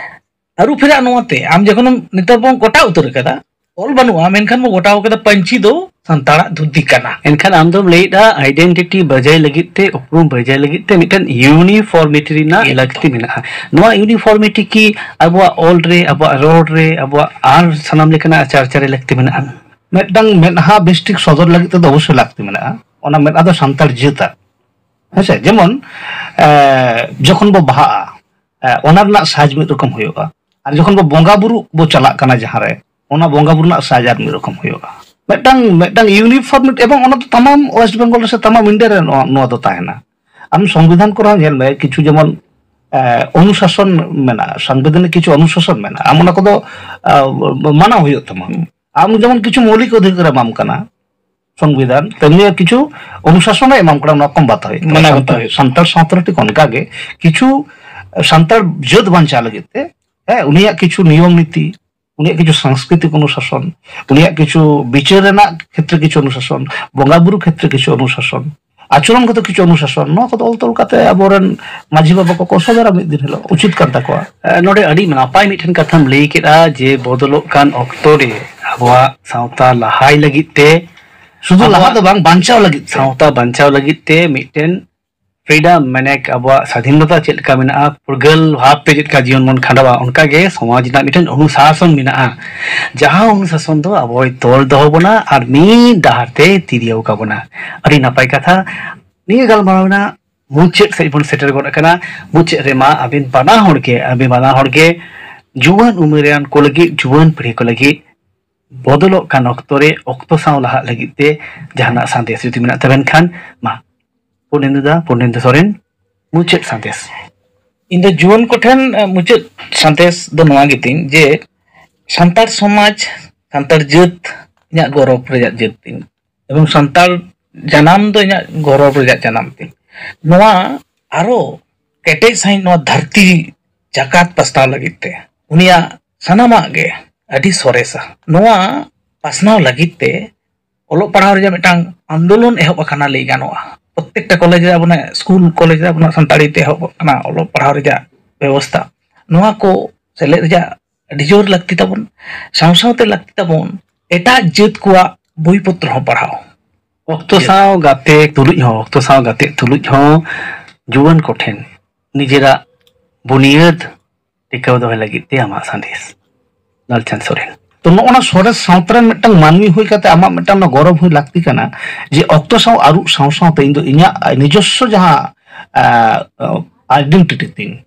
ᱟᱹᱨᱩ ᱯᱷᱮᱨᱟᱜ ᱱᱚᱣᱟ ᱛᱮ, ᱟᱢ ᱡᱚᱠᱷᱚᱱᱮᱢ, ᱱᱮᱛᱟᱨ ᱵᱚᱱ ᱠᱚᱴᱟ ᱩᱛᱟᱹᱨ ᱠᱟᱫᱟ, ᱚᱞ ᱵᱟᱹᱱᱩᱜᱼᱟ, ᱢᱮᱱᱠᱷᱟᱱ ᱵᱚ ᱜᱚᱴᱟ ᱠᱟᱫᱟ ᱯᱟᱹᱧᱪᱤ ᱫᱚ ᱥᱟᱱᱛᱟᱲᱟᱜ ᱫᱷᱩᱛᱤ ᱠᱟᱱᱟ᱾ ᱮᱱᱠᱷᱟᱱ ᱟᱢ ᱫᱚᱢ ᱞᱟᱹᱭᱮᱫᱼᱟ, ᱟᱭᱰᱮᱱᱴᱤᱴᱤ ᱵᱟᱡᱟᱭ ᱞᱟᱹᱜᱤᱫ ᱛᱮ, ᱩᱯᱨᱩᱢ ᱵᱟᱡᱟᱭ ᱞᱟᱹᱜᱤᱫ ᱛᱮ ᱢᱤᱫᱴᱮᱱ ᱤᱭᱩᱱᱤᱯᱷᱚᱨᱢᱤᱴᱤ ᱨᱮᱱᱟᱜ ᱞᱟᱹᱠᱛᱤ ᱢᱮᱱᱟᱜᱼᱟ᱾ ᱱᱚᱣᱟ ᱤᱭᱩᱱᱤᱯᱷᱚᱨᱢᱤᱴᱤ ᱠᱤ ᱟᱵᱚᱣᱟᱜ ᱚᱞ ᱨᱮ, ᱟᱵᱚᱣᱟᱜ ᱨᱚᱲ ᱨᱮ, ᱟᱵᱚᱣᱟᱜ ᱟᱨ ᱥᱟᱱᱟᱢ ᱞᱮᱠᱟᱱᱟᱜ ᱪᱟᱨᱪᱟ ᱨᱮ ᱞᱟᱹᱠᱛᱤ ᱢᱮᱱᱟᱜᱼᱟ? ᱢᱤᱫᱴᱟᱝ ᱢᱮᱫᱦᱟ ᱵᱮᱥ ᱴᱷᱤᱠ ᱥᱚᱫᱚᱨ ᱞᱟᱹᱜᱤᱫ ᱛᱮᱫᱚ ᱚᱵᱚᱥᱥᱳᱭ ᱞᱟᱹᱠᱛᱤ ᱢᱮᱱᱟᱜᱼᱟ᱾ ᱚᱱᱟ ᱢᱮᱫᱦᱟ ᱫᱚ ᱥᱟᱱᱛᱟᱲ ᱡᱟᱹᱛᱟᱜ᱾ ᱦᱮᱸᱥᱮ? ᱡᱮᱢᱚᱱ ᱡᱚᱠᱷᱚᱱ ᱵᱚ ᱵᱟᱦᱟᱜᱼᱟ, ᱚᱱᱟ ᱨᱮᱱᱟᱜ ᱥᱟᱡᱽ ᱢᱤᱫ ᱨᱚᱠᱚᱢ ᱦᱩᱭᱩᱜᱼᱟ᱾ ᱟᱨ ᱡᱚᱠᱷᱚᱱ ᱵᱚ ᱵᱚᱸᱜᱟ ᱵᱩᱨᱩ ᱵᱚ ᱪᱟᱞᱟᱜ ᱠᱟᱱᱟ ᱡᱟᱦᱟᱸ ᱨᱮ, ᱚᱱᱟ ᱵᱚᱸᱜᱟ ᱵᱩᱨᱩ ᱨᱮᱱᱟᱜ ᱥᱟᱡᱽ ᱟᱨ ᱢᱤᱫ ᱨᱚᱠᱚᱢ ᱦᱩᱭᱩᱜᱼᱟ᱾ ᱢᱤᱫᱴᱟᱝ ᱢᱤᱫᱴᱟᱝ ᱤᱭᱩᱱᱤᱯᱷᱚᱨᱢ, ᱮᱵᱚᱝ ᱚᱱᱟ ᱫᱚ ᱛᱟᱢᱟᱢ ᱳᱭᱮᱥᱴ ᱵᱮᱝᱜᱚᱞ ᱨᱮ ᱥᱮ ᱛᱟᱢᱟᱢ ᱤᱱᱰᱤᱭᱟ ᱨᱮ ᱱᱚᱣᱟ ᱱᱚᱣᱟ ᱫᱚ ᱛᱟᱦᱮᱱᱟ᱾ ᱟᱢ ᱥᱚᱝᱵᱤᱫᱷᱟᱱ ᱠᱚᱨᱮ ᱦᱚᱸ ᱧᱮᱞ ᱢᱮ, ᱠᱤᱪᱷᱩ ᱡᱮᱢᱚᱱ ᱚᱱᱩᱥᱟᱥᱚᱱ ᱢᱮᱱᱟᱜᱼᱟ, ᱥᱚᱝᱵᱤᱫᱷᱟᱱ ᱨᱮ ᱠᱤᱪᱷᱩ ᱚᱱᱩᱥᱟᱥᱚᱱ ᱢᱮᱱᱟᱜᱼᱟ, ᱟᱢ ᱚᱱᱟ ᱠᱚᱫᱚ ᱢᱟᱱᱟᱣ ᱦᱩᱭᱩᱜ ᱛᱟᱢᱟ᱾ ᱟᱢ ᱡᱮᱢᱚᱱ ᱠᱤᱪᱷᱩ ᱢᱳᱣᱞᱤᱠ ᱚᱫᱷᱤᱠᱟᱨ ᱮᱢᱟᱢ ᱠᱟᱱᱟ ᱥᱚᱝᱵᱤᱫᱷᱟᱱ, ᱛᱮᱢᱱᱤ ᱠᱤᱪᱷᱩ ᱚᱱᱩᱥᱟᱥᱚᱱ ᱮ ᱮᱢᱟᱢ ᱠᱟᱱᱟ, ᱚᱱᱟ ᱠᱚᱢ ᱵᱟᱛᱟᱣ ᱦᱩᱭᱩᱜ ᱛᱟᱢᱟ᱾ ᱢᱟᱱᱟᱣ ᱵᱟᱛᱟᱣ ᱦᱩᱭᱩᱜ ᱥᱟᱱᱛᱟᱲ ᱥᱟᱶᱛᱟ ᱨᱮ ᱴᱷᱤᱠ ᱚᱱᱠᱟ ᱜᱮ ᱠᱤᱪᱷᱩ ᱥᱟᱱᱛᱟᱲ ᱡᱟᱹᱛ ᱵᱟᱧᱪᱟᱣ ᱞᱟᱹᱜᱤᱫ ᱛᱮ, ᱦᱮᱸ, ᱩᱱᱤᱭᱟᱜ ᱠᱤᱪᱷᱩ ᱱᱤᱭᱚᱢ ᱱᱤᱛᱤ, ᱩᱱᱤᱭᱟᱜ ᱠᱤᱪᱷᱩ ᱥᱟᱝᱥᱠᱨᱤᱛᱤᱠ ᱚᱱᱩᱥᱟᱥᱚᱱ, ᱩᱱᱤᱭᱟᱜ ᱠᱤᱪᱷᱩ ᱵᱤᱪᱟᱹᱨ ᱨᱮᱱᱟᱜ ᱠᱷᱮᱛᱨᱮ ᱠᱤᱪᱷᱩ ᱚᱱᱩᱥᱟᱥᱚᱱ, ᱵᱚᱸᱜᱟ ᱵᱩᱨᱩ ᱠᱷᱮᱛᱨᱮ ᱠᱤᱪᱷᱩ ᱚᱱᱩᱥᱟᱥᱚᱱ, ᱟᱪᱚᱨᱚᱱ ᱠᱚᱛᱮ ᱠᱤᱪᱷᱩ ᱚᱱᱩᱥᱟᱥᱚᱱ, ᱱᱚᱣᱟ ᱠᱚᱫᱚ ᱚᱞ ᱛᱚᱞ ᱠᱟᱛᱮ ᱟᱵᱚᱨᱮᱱ ᱢᱟᱹᱡᱷᱤ ᱵᱟᱵᱟ ᱠᱚᱠᱚ ᱥᱚᱫᱚᱨᱟ ᱢᱤᱫ ᱫᱤᱱ ᱦᱤᱞᱳᱜ, ᱩᱪᱤᱛ ᱠᱟᱱ ᱛᱟᱠᱚᱣᱟ᱾ ᱱᱚᱰᱮ ᱟᱹᱰᱤ ᱱᱟᱯᱟᱭ ᱢᱤᱫᱴᱮᱱ ᱠᱟᱛᱷᱟᱢ ᱞᱟᱹᱭ ᱠᱮᱫᱼᱟ ᱡᱮ ᱵᱚᱫᱚᱞᱚᱜ ᱠᱟᱱ ᱚᱠᱛᱚ ᱨᱮ ᱟᱵᱚᱣᱟᱜ ᱥᱟᱶᱛᱟ ᱞᱟᱦᱟᱭ ᱞᱟᱹᱜᱤᱫ ᱛᱮ, ᱥᱩᱫᱷᱩ ᱞᱟᱦᱟ ᱫᱚ ᱵᱟᱝ, ᱵᱟᱧᱪᱟᱣ ᱞᱟᱹᱜᱤᱫ ᱛᱮ᱾ ᱥᱟᱶᱛᱟ ᱵᱟᱧᱪᱟᱣ ᱞᱟᱹᱜᱤᱫ ᱛᱮ ᱢᱤᱫᱴᱮᱱ ᱯᱷᱨᱤᱰᱚᱢ, ᱢᱟᱱᱮ ᱟᱵᱚᱣᱟᱜ ᱥᱟᱫᱷᱤᱱᱚᱛᱟ ᱪᱮᱫ ᱞᱮᱠᱟ ᱢᱮᱱᱟᱜᱼᱟ, ᱯᱷᱩᱨᱜᱟᱹᱞ ᱵᱷᱟᱵᱽ ᱛᱮ ᱪᱮᱫ ᱞᱮᱠᱟ ᱡᱤᱭᱚᱱ ᱵᱚᱱ ᱠᱷᱟᱸᱰᱟᱣᱟ, ᱚᱱᱠᱟ ᱜᱮ ᱥᱚᱢᱟᱡᱽ ᱨᱮᱱᱟᱜ ᱢᱤᱫᱴᱮᱱ ᱚᱱᱩᱥᱟᱥᱚᱱ ᱢᱮᱱᱟᱜᱼᱟ᱾ ᱡᱟᱦᱟᱸ ᱚᱱᱩᱥᱟᱥᱚᱱ ᱫᱚ ᱟᱵᱚᱭ ᱛᱚᱞ ᱫᱚᱦᱚ ᱵᱚᱱᱟ ᱟᱨ ᱢᱤᱫ ᱰᱟᱦᱟᱨ ᱛᱮ ᱛᱤᱨᱭᱟᱹᱣ ᱠᱟᱵᱚᱱᱟ᱾ ᱟᱹᱰᱤ ᱱᱟᱯᱟᱭ ᱠᱟᱛᱷᱟ᱾ ᱱᱤᱭᱟᱹ ᱜᱟᱞᱢᱟᱨᱟᱣ ᱨᱮᱱᱟᱜ ᱢᱩᱪᱟᱹᱫ ᱥᱮᱫ ᱵᱚᱱ ᱥᱮᱴᱮᱨ ᱜᱚᱫ ᱟᱠᱟᱱᱟ᱾ ᱢᱩᱪᱟᱹᱫ ᱨᱮᱢᱟ ᱟᱹᱵᱤᱱ ᱵᱟᱱᱟ ᱦᱚᱲ ᱜᱮ, ᱟᱹᱵᱤᱱ ᱵᱟᱱᱟ ᱦᱚᱲ ᱜᱮ ᱡᱩᱣᱟᱹᱱ ᱩᱢᱮᱨᱟᱱ ᱠᱚ ᱞᱟᱹᱜᱤᱫ, ᱡᱩᱣᱟᱹᱱ ᱯᱤᱲᱦᱤ ᱠᱚ ᱞᱟᱹᱜᱤᱫ ᱵᱚᱫᱚᱞᱚᱜ ᱠᱟᱱ ᱚᱠᱛᱚ ᱨᱮ ᱚᱠᱛᱚ ᱥᱟᱶ ᱞᱟᱦᱟᱜ ᱞᱟᱹᱜᱤᱫ ᱛᱮ ᱡᱟᱦᱟᱱᱟᱜ ᱥᱟᱸᱫᱮᱥ ᱡᱩᱫᱤ ᱢᱮᱱᱟᱜ ᱛᱟᱵᱮᱱ ᱠᱷᱟᱱ, ᱢᱟ, ᱯᱩᱨᱱᱮᱱᱫᱩ ᱫᱟ, ᱯᱩᱨᱱᱮᱱᱫᱩ ᱥᱚᱨᱮᱱ, ᱢᱩᱪᱟᱹᱫ ᱥᱟᱸᱫᱮᱥ᱾ ᱤᱧ ᱫᱚ ᱡᱩᱣᱟᱹᱱ ᱠᱚᱴᱷᱮᱱ ᱢᱩᱪᱟᱹᱫ ᱥᱟᱸᱫᱮᱥ ᱫᱚ ᱱᱚᱣᱟ ᱜᱮᱛᱤᱧ ᱡᱮ ᱥᱟᱱᱛᱟᱲ ᱥᱚᱢᱟᱡᱽ, ᱥᱟᱱᱛᱟᱲ ᱡᱟᱹᱛ ᱤᱧᱟᱹᱜ ᱜᱚᱨᱚᱵᱽ ᱨᱮᱭᱟᱜ ᱡᱟᱹᱛ ᱛᱤᱧ, ᱮᱵᱚᱝ ᱥᱟᱱᱛᱟᱲ ᱡᱟᱱᱟᱢ ᱫᱚ ᱤᱧᱟᱹᱜ ᱜᱚᱨᱚᱵᱽ ᱨᱮᱭᱟᱜ ᱡᱟᱱᱟᱢ ᱛᱤᱧ᱾ ᱱᱚᱣᱟ ᱟᱨᱚ ᱠᱮᱴᱮᱡ ᱥᱟᱺᱦᱤᱡ ᱱᱚᱣᱟ ᱫᱷᱟᱹᱨᱛᱤ ᱡᱟᱠᱟᱛ ᱯᱟᱥᱱᱟᱣ ᱞᱟᱹᱜᱤᱫ ᱛᱮ ᱩᱱᱤᱭᱟᱜ ᱥᱟᱱᱟᱢᱟᱜ ᱜᱮ ᱟᱹᱰᱤ ᱥᱚᱨᱮᱥᱟ᱾ ᱱᱚᱣᱟ ᱯᱟᱥᱱᱟᱣ ᱞᱟᱹᱜᱤᱫ ᱛᱮ ᱚᱞᱚᱜ ᱯᱟᱲᱦᱟᱣ ᱨᱮᱭᱟᱜ ᱢᱤᱫᱴᱟᱝ ᱟᱱᱫᱳᱞᱚᱱ ᱮᱦᱚᱵ ᱟᱠᱟᱱᱟ ᱞᱟᱹᱭ ᱜᱟᱱᱚᱜᱼᱟ᱾ ᱯᱨᱚᱛᱮᱠᱴᱟ ᱠᱚᱞᱮᱡᱽ ᱨᱮ ᱟᱵᱚᱱᱟᱜ ᱥᱠᱩᱞ ᱠᱚᱞᱮᱡᱽ ᱨᱮ ᱟᱵᱚᱱᱟᱜ ᱥᱟᱱᱛᱟᱲᱤ ᱛᱮ ᱮᱦᱚᱵ ᱟᱠᱟᱱᱟ ᱚᱞᱚᱜ ᱯᱟᱲᱦᱟᱣ ᱨᱮᱭᱟᱜ ᱵᱮᱵᱚᱥᱛᱷᱟ᱾ ᱱᱚᱣᱟ ᱠᱚ ᱥᱮᱞᱮᱫ ᱨᱮᱭᱟᱜ ᱟᱹᱰᱤ ᱡᱳᱨ ᱞᱟᱹᱠᱛᱤ ᱛᱟᱵᱚᱱ᱾ ᱥᱟᱶ ᱥᱟᱶᱛᱮ ᱞᱟᱹᱠᱛᱤ ᱛᱟᱵᱚᱱ ᱮᱴᱟᱜ ᱡᱟᱹᱛ ᱠᱚᱣᱟᱜ ᱵᱳᱭ ᱯᱚᱛᱨᱚ ᱦᱚᱸ ᱯᱟᱲᱦᱟᱣ᱾ ᱚᱠᱛᱚ ᱥᱟᱶ ᱜᱟᱛᱮ ᱛᱩᱞᱩᱡ ᱦᱚᱸ, ᱚᱠᱛᱚ ᱥᱟᱶ ᱜᱟᱛᱮ ᱛᱩᱞᱩᱡ ᱦᱚᱸ ᱡᱩᱣᱟᱹᱱ ᱠᱚᱴᱷᱮᱱ ᱱᱤᱡᱮᱨᱟᱜ ᱵᱩᱱᱤᱭᱟᱹᱫ ᱴᱤᱠᱟᱹᱣ ᱫᱚᱦᱚᱭ ᱞᱟᱹᱜᱤᱫ ᱛᱮ ᱟᱢᱟᱜ ᱥᱟᱸᱫᱮᱥ, ᱞᱟᱞᱪᱟᱸᱫᱽ ᱥᱚᱨᱮᱱ᱾ ᱛᱚ, ᱱᱚᱜᱼᱚ ᱱᱟ ᱥᱚᱨᱮᱥ ᱥᱟᱶᱛᱟ ᱨᱮᱱ ᱢᱤᱫᱴᱟᱝ ᱢᱟᱹᱱᱢᱤ ᱦᱩᱭ ᱠᱟᱛᱮ ᱟᱢᱟᱜ ᱢᱤᱫᱴᱟᱝ ᱚᱱᱟ ᱜᱚᱨᱚᱵᱽ ᱦᱩᱭ ᱞᱟᱹᱠᱛᱤ ᱠᱟᱱᱟ ᱡᱮ ᱚᱠᱛᱚ ᱥᱟᱶ ᱟᱹᱨᱩ ᱥᱟᱶ ᱥᱟᱶᱛᱮ ᱤᱧ ᱫᱚ ᱤᱧᱟᱹᱜ ᱱᱤᱡᱚᱥᱥᱚ ᱡᱟᱦᱟᱸ, ᱟ, ᱟ, identity ᱛᱤᱧ,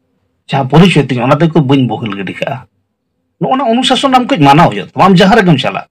ᱡᱟᱦᱟᱸ ᱯᱚᱨᱤᱪᱚᱭ ᱛᱤᱧ, ᱚᱱᱟ ᱫᱚ ᱵᱟᱹᱧ ᱵᱚᱦᱮᱞ ᱜᱤᱰᱤ ᱠᱟᱜᱼᱟ᱾ ᱱᱚᱜᱼᱚ ᱱᱟ ᱚᱱᱩᱥᱟᱥᱚᱱ ᱟᱢ ᱠᱟᱹᱡ ᱢᱟᱱᱟᱣ ᱦᱩᱭᱩᱜ ᱛᱟᱢᱟ, ᱟᱢ ᱡᱟᱦᱟᱸ ᱨᱮᱜᱮᱢ ᱪᱟᱞᱟᱜ᱾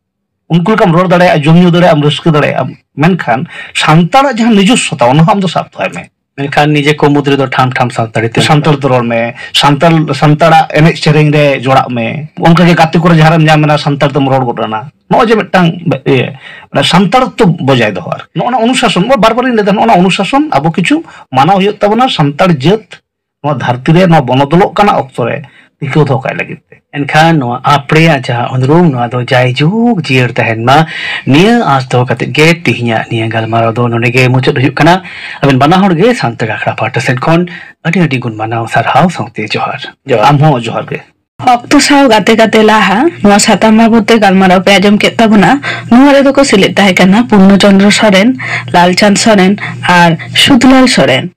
ᱩᱱᱠᱩ ᱞᱮᱠᱟᱢ ᱨᱚᱲ ᱫᱟᱲᱮᱭᱟᱜᱼᱟ, ᱡᱚᱢ ᱧᱩ ᱫᱟᱲᱮᱭᱟᱜᱼᱟ, ᱟᱢ ᱨᱟᱹᱥᱠᱟᱹ ᱫᱟᱲᱮᱭᱟᱜᱼᱟ, ᱢᱮᱱᱠᱷᱟᱱ ᱥᱟᱱᱛᱟᱲᱟᱜ ᱡᱟᱦᱟᱸ ᱱᱤᱡᱚᱥᱥᱚᱛᱟ, ᱚᱱᱟ ᱦᱚᱸ ᱟᱢ ᱫᱚ ᱥᱟᱵ ᱫᱚᱦᱚᱭ ᱢᱮ᱾ ᱢᱮᱱᱠᱷᱟᱱ ᱱᱤᱡᱮ ᱠᱚ ᱢᱩᱫᱽ ᱨᱮᱫᱚ ᱴᱷᱟᱢ ᱴᱷᱟᱢ ᱥᱟᱱᱛᱟᱲᱤ ᱛᱮ ᱥᱟᱱᱛᱟᱲ ᱛᱮ ᱨᱚᱲ ᱢᱮ, ᱥᱟᱱᱛᱟᱲ, ᱥᱟᱱᱛᱟᱲᱟᱜ ᱮᱱᱮᱡ ᱥᱮᱨᱮᱧ ᱨᱮ ᱡᱚᱲᱟᱜ ᱢᱮ᱾ ᱚᱱᱠᱟᱜᱮ ᱜᱟᱛᱮ ᱠᱚᱨᱮ ᱡᱟᱦᱟᱸ ᱨᱮᱢ ᱧᱟᱢ ᱮᱱᱟ, ᱥᱟᱱᱛᱟᱲ ᱛᱮᱢ ᱨᱚᱲ ᱜᱚᱫ ᱮᱱᱟ᱾ ᱱᱚᱜᱼᱚᱭ ᱡᱮ ᱢᱤᱫᱴᱟᱝ ᱤᱭᱟᱹ, ᱢᱟᱱᱮ ᱥᱟᱱᱛᱟᱲᱛᱚ ᱵᱚᱡᱟᱭ ᱫᱚᱦᱚ ᱟᱨ ᱱᱚᱜᱼᱚ ᱱᱟ ᱚᱱᱩᱥᱟᱥᱚᱱ, ᱱᱚᱣᱟ ᱵᱟᱨ ᱵᱟᱨᱤᱧ ᱞᱟᱹᱭᱫᱟ, ᱱᱚᱜᱼᱚ ᱱᱟ ᱚᱱᱩᱥᱟᱥᱚᱱ ᱟᱵᱚ ᱠᱤᱪᱷᱩ ᱢᱟᱱᱟᱣ ᱦᱩᱭᱩᱜ ᱛᱟᱵᱚᱱᱟ, ᱥᱟᱱᱛᱟᱲ ᱡᱟᱹᱛ ᱱᱚᱣᱟ ᱫᱷᱟᱹᱨᱛᱤ ᱨᱮ ᱱᱚᱣᱟ ᱵᱚᱱᱚᱫᱚᱞᱚᱜ ᱠᱟᱱᱟ ᱚᱠᱛᱚ ᱨᱮ ᱴᱤᱠᱟᱹᱣ ᱫᱚᱦᱚ ᱠᱟᱭ ᱞᱟᱹᱜᱤᱫ ᱛᱮ᱾ ᱮᱱᱠᱷᱟᱱ ᱱᱚᱣᱟ ᱟᱯᱲᱮᱭᱟᱜ ᱡᱟᱦᱟᱸ ᱩᱱᱩᱨᱩᱢ, ᱱᱚᱣᱟ ᱫᱚ ᱡᱟᱭᱡᱩᱜᱽ ᱡᱤᱭᱟᱹᱲ ᱛᱟᱦᱮᱱ ᱢᱟ, ᱱᱤᱭᱟᱹ ᱟᱸᱥ ᱫᱚᱦᱚ ᱠᱟᱛᱮ ᱜᱮ ᱛᱤᱦᱤᱧᱟᱜ ᱱᱤᱭᱟᱹ ᱜᱟᱞᱢᱟᱨᱟᱣ ᱫᱚ ᱱᱚᱰᱮ ᱜᱮ ᱢᱩᱪᱟᱹᱫ ᱦᱩᱭᱩᱜ ᱠᱟᱱᱟ᱾ ᱟᱵᱮᱱ ᱵᱟᱱᱟ ᱦᱚᱲ ᱜᱮ ᱥᱟᱱᱛᱟᱲ ᱟᱠᱷᱲᱟ ᱯᱟᱦᱴᱟ ᱥᱮᱫ ᱠᱷᱚᱱ ᱟᱹᱰᱤ ᱟᱹᱰᱤ ᱜᱩᱱ ᱢᱟᱱᱟᱣ ᱥᱟᱨᱦᱟᱣ ᱥᱟᱶᱛᱮ ᱡᱚᱦᱟᱨ᱾ ᱡᱚᱦᱟᱨ᱾ ᱟᱢ ᱦᱚᱸ ᱡᱚᱦᱟᱨ ᱜᱮ᱾ ᱚᱠᱛᱚ ᱥᱟᱶ ᱜᱟᱛᱮ ᱜᱟᱛᱮ ᱞᱟᱦᱟ ᱱᱚᱣᱟ ᱥᱟᱛᱟᱢ ᱵᱟᱵᱚᱫ ᱛᱮ ᱜᱟᱞᱢᱟᱨᱟᱣ ᱯᱮ ᱟᱸᱡᱚᱢ ᱠᱮᱫ ᱛᱟᱵᱚᱱᱟ᱾ ᱱᱚᱣᱟ ᱨᱮᱫᱚ ᱠᱚ ᱥᱮᱞᱮᱫ ᱛᱟᱦᱮᱸ ᱠᱟᱱᱟ ᱯᱩᱨᱱᱚ ᱪᱚᱸᱫᱽᱨᱚ ᱥᱚᱨᱮᱱ, ᱞᱟᱞᱪᱟᱸᱫᱽ ᱥᱚᱨᱮᱱ ᱟᱨ ᱥᱩᱫᱷᱞᱟᱞ ᱥᱚᱨᱮᱱ᱾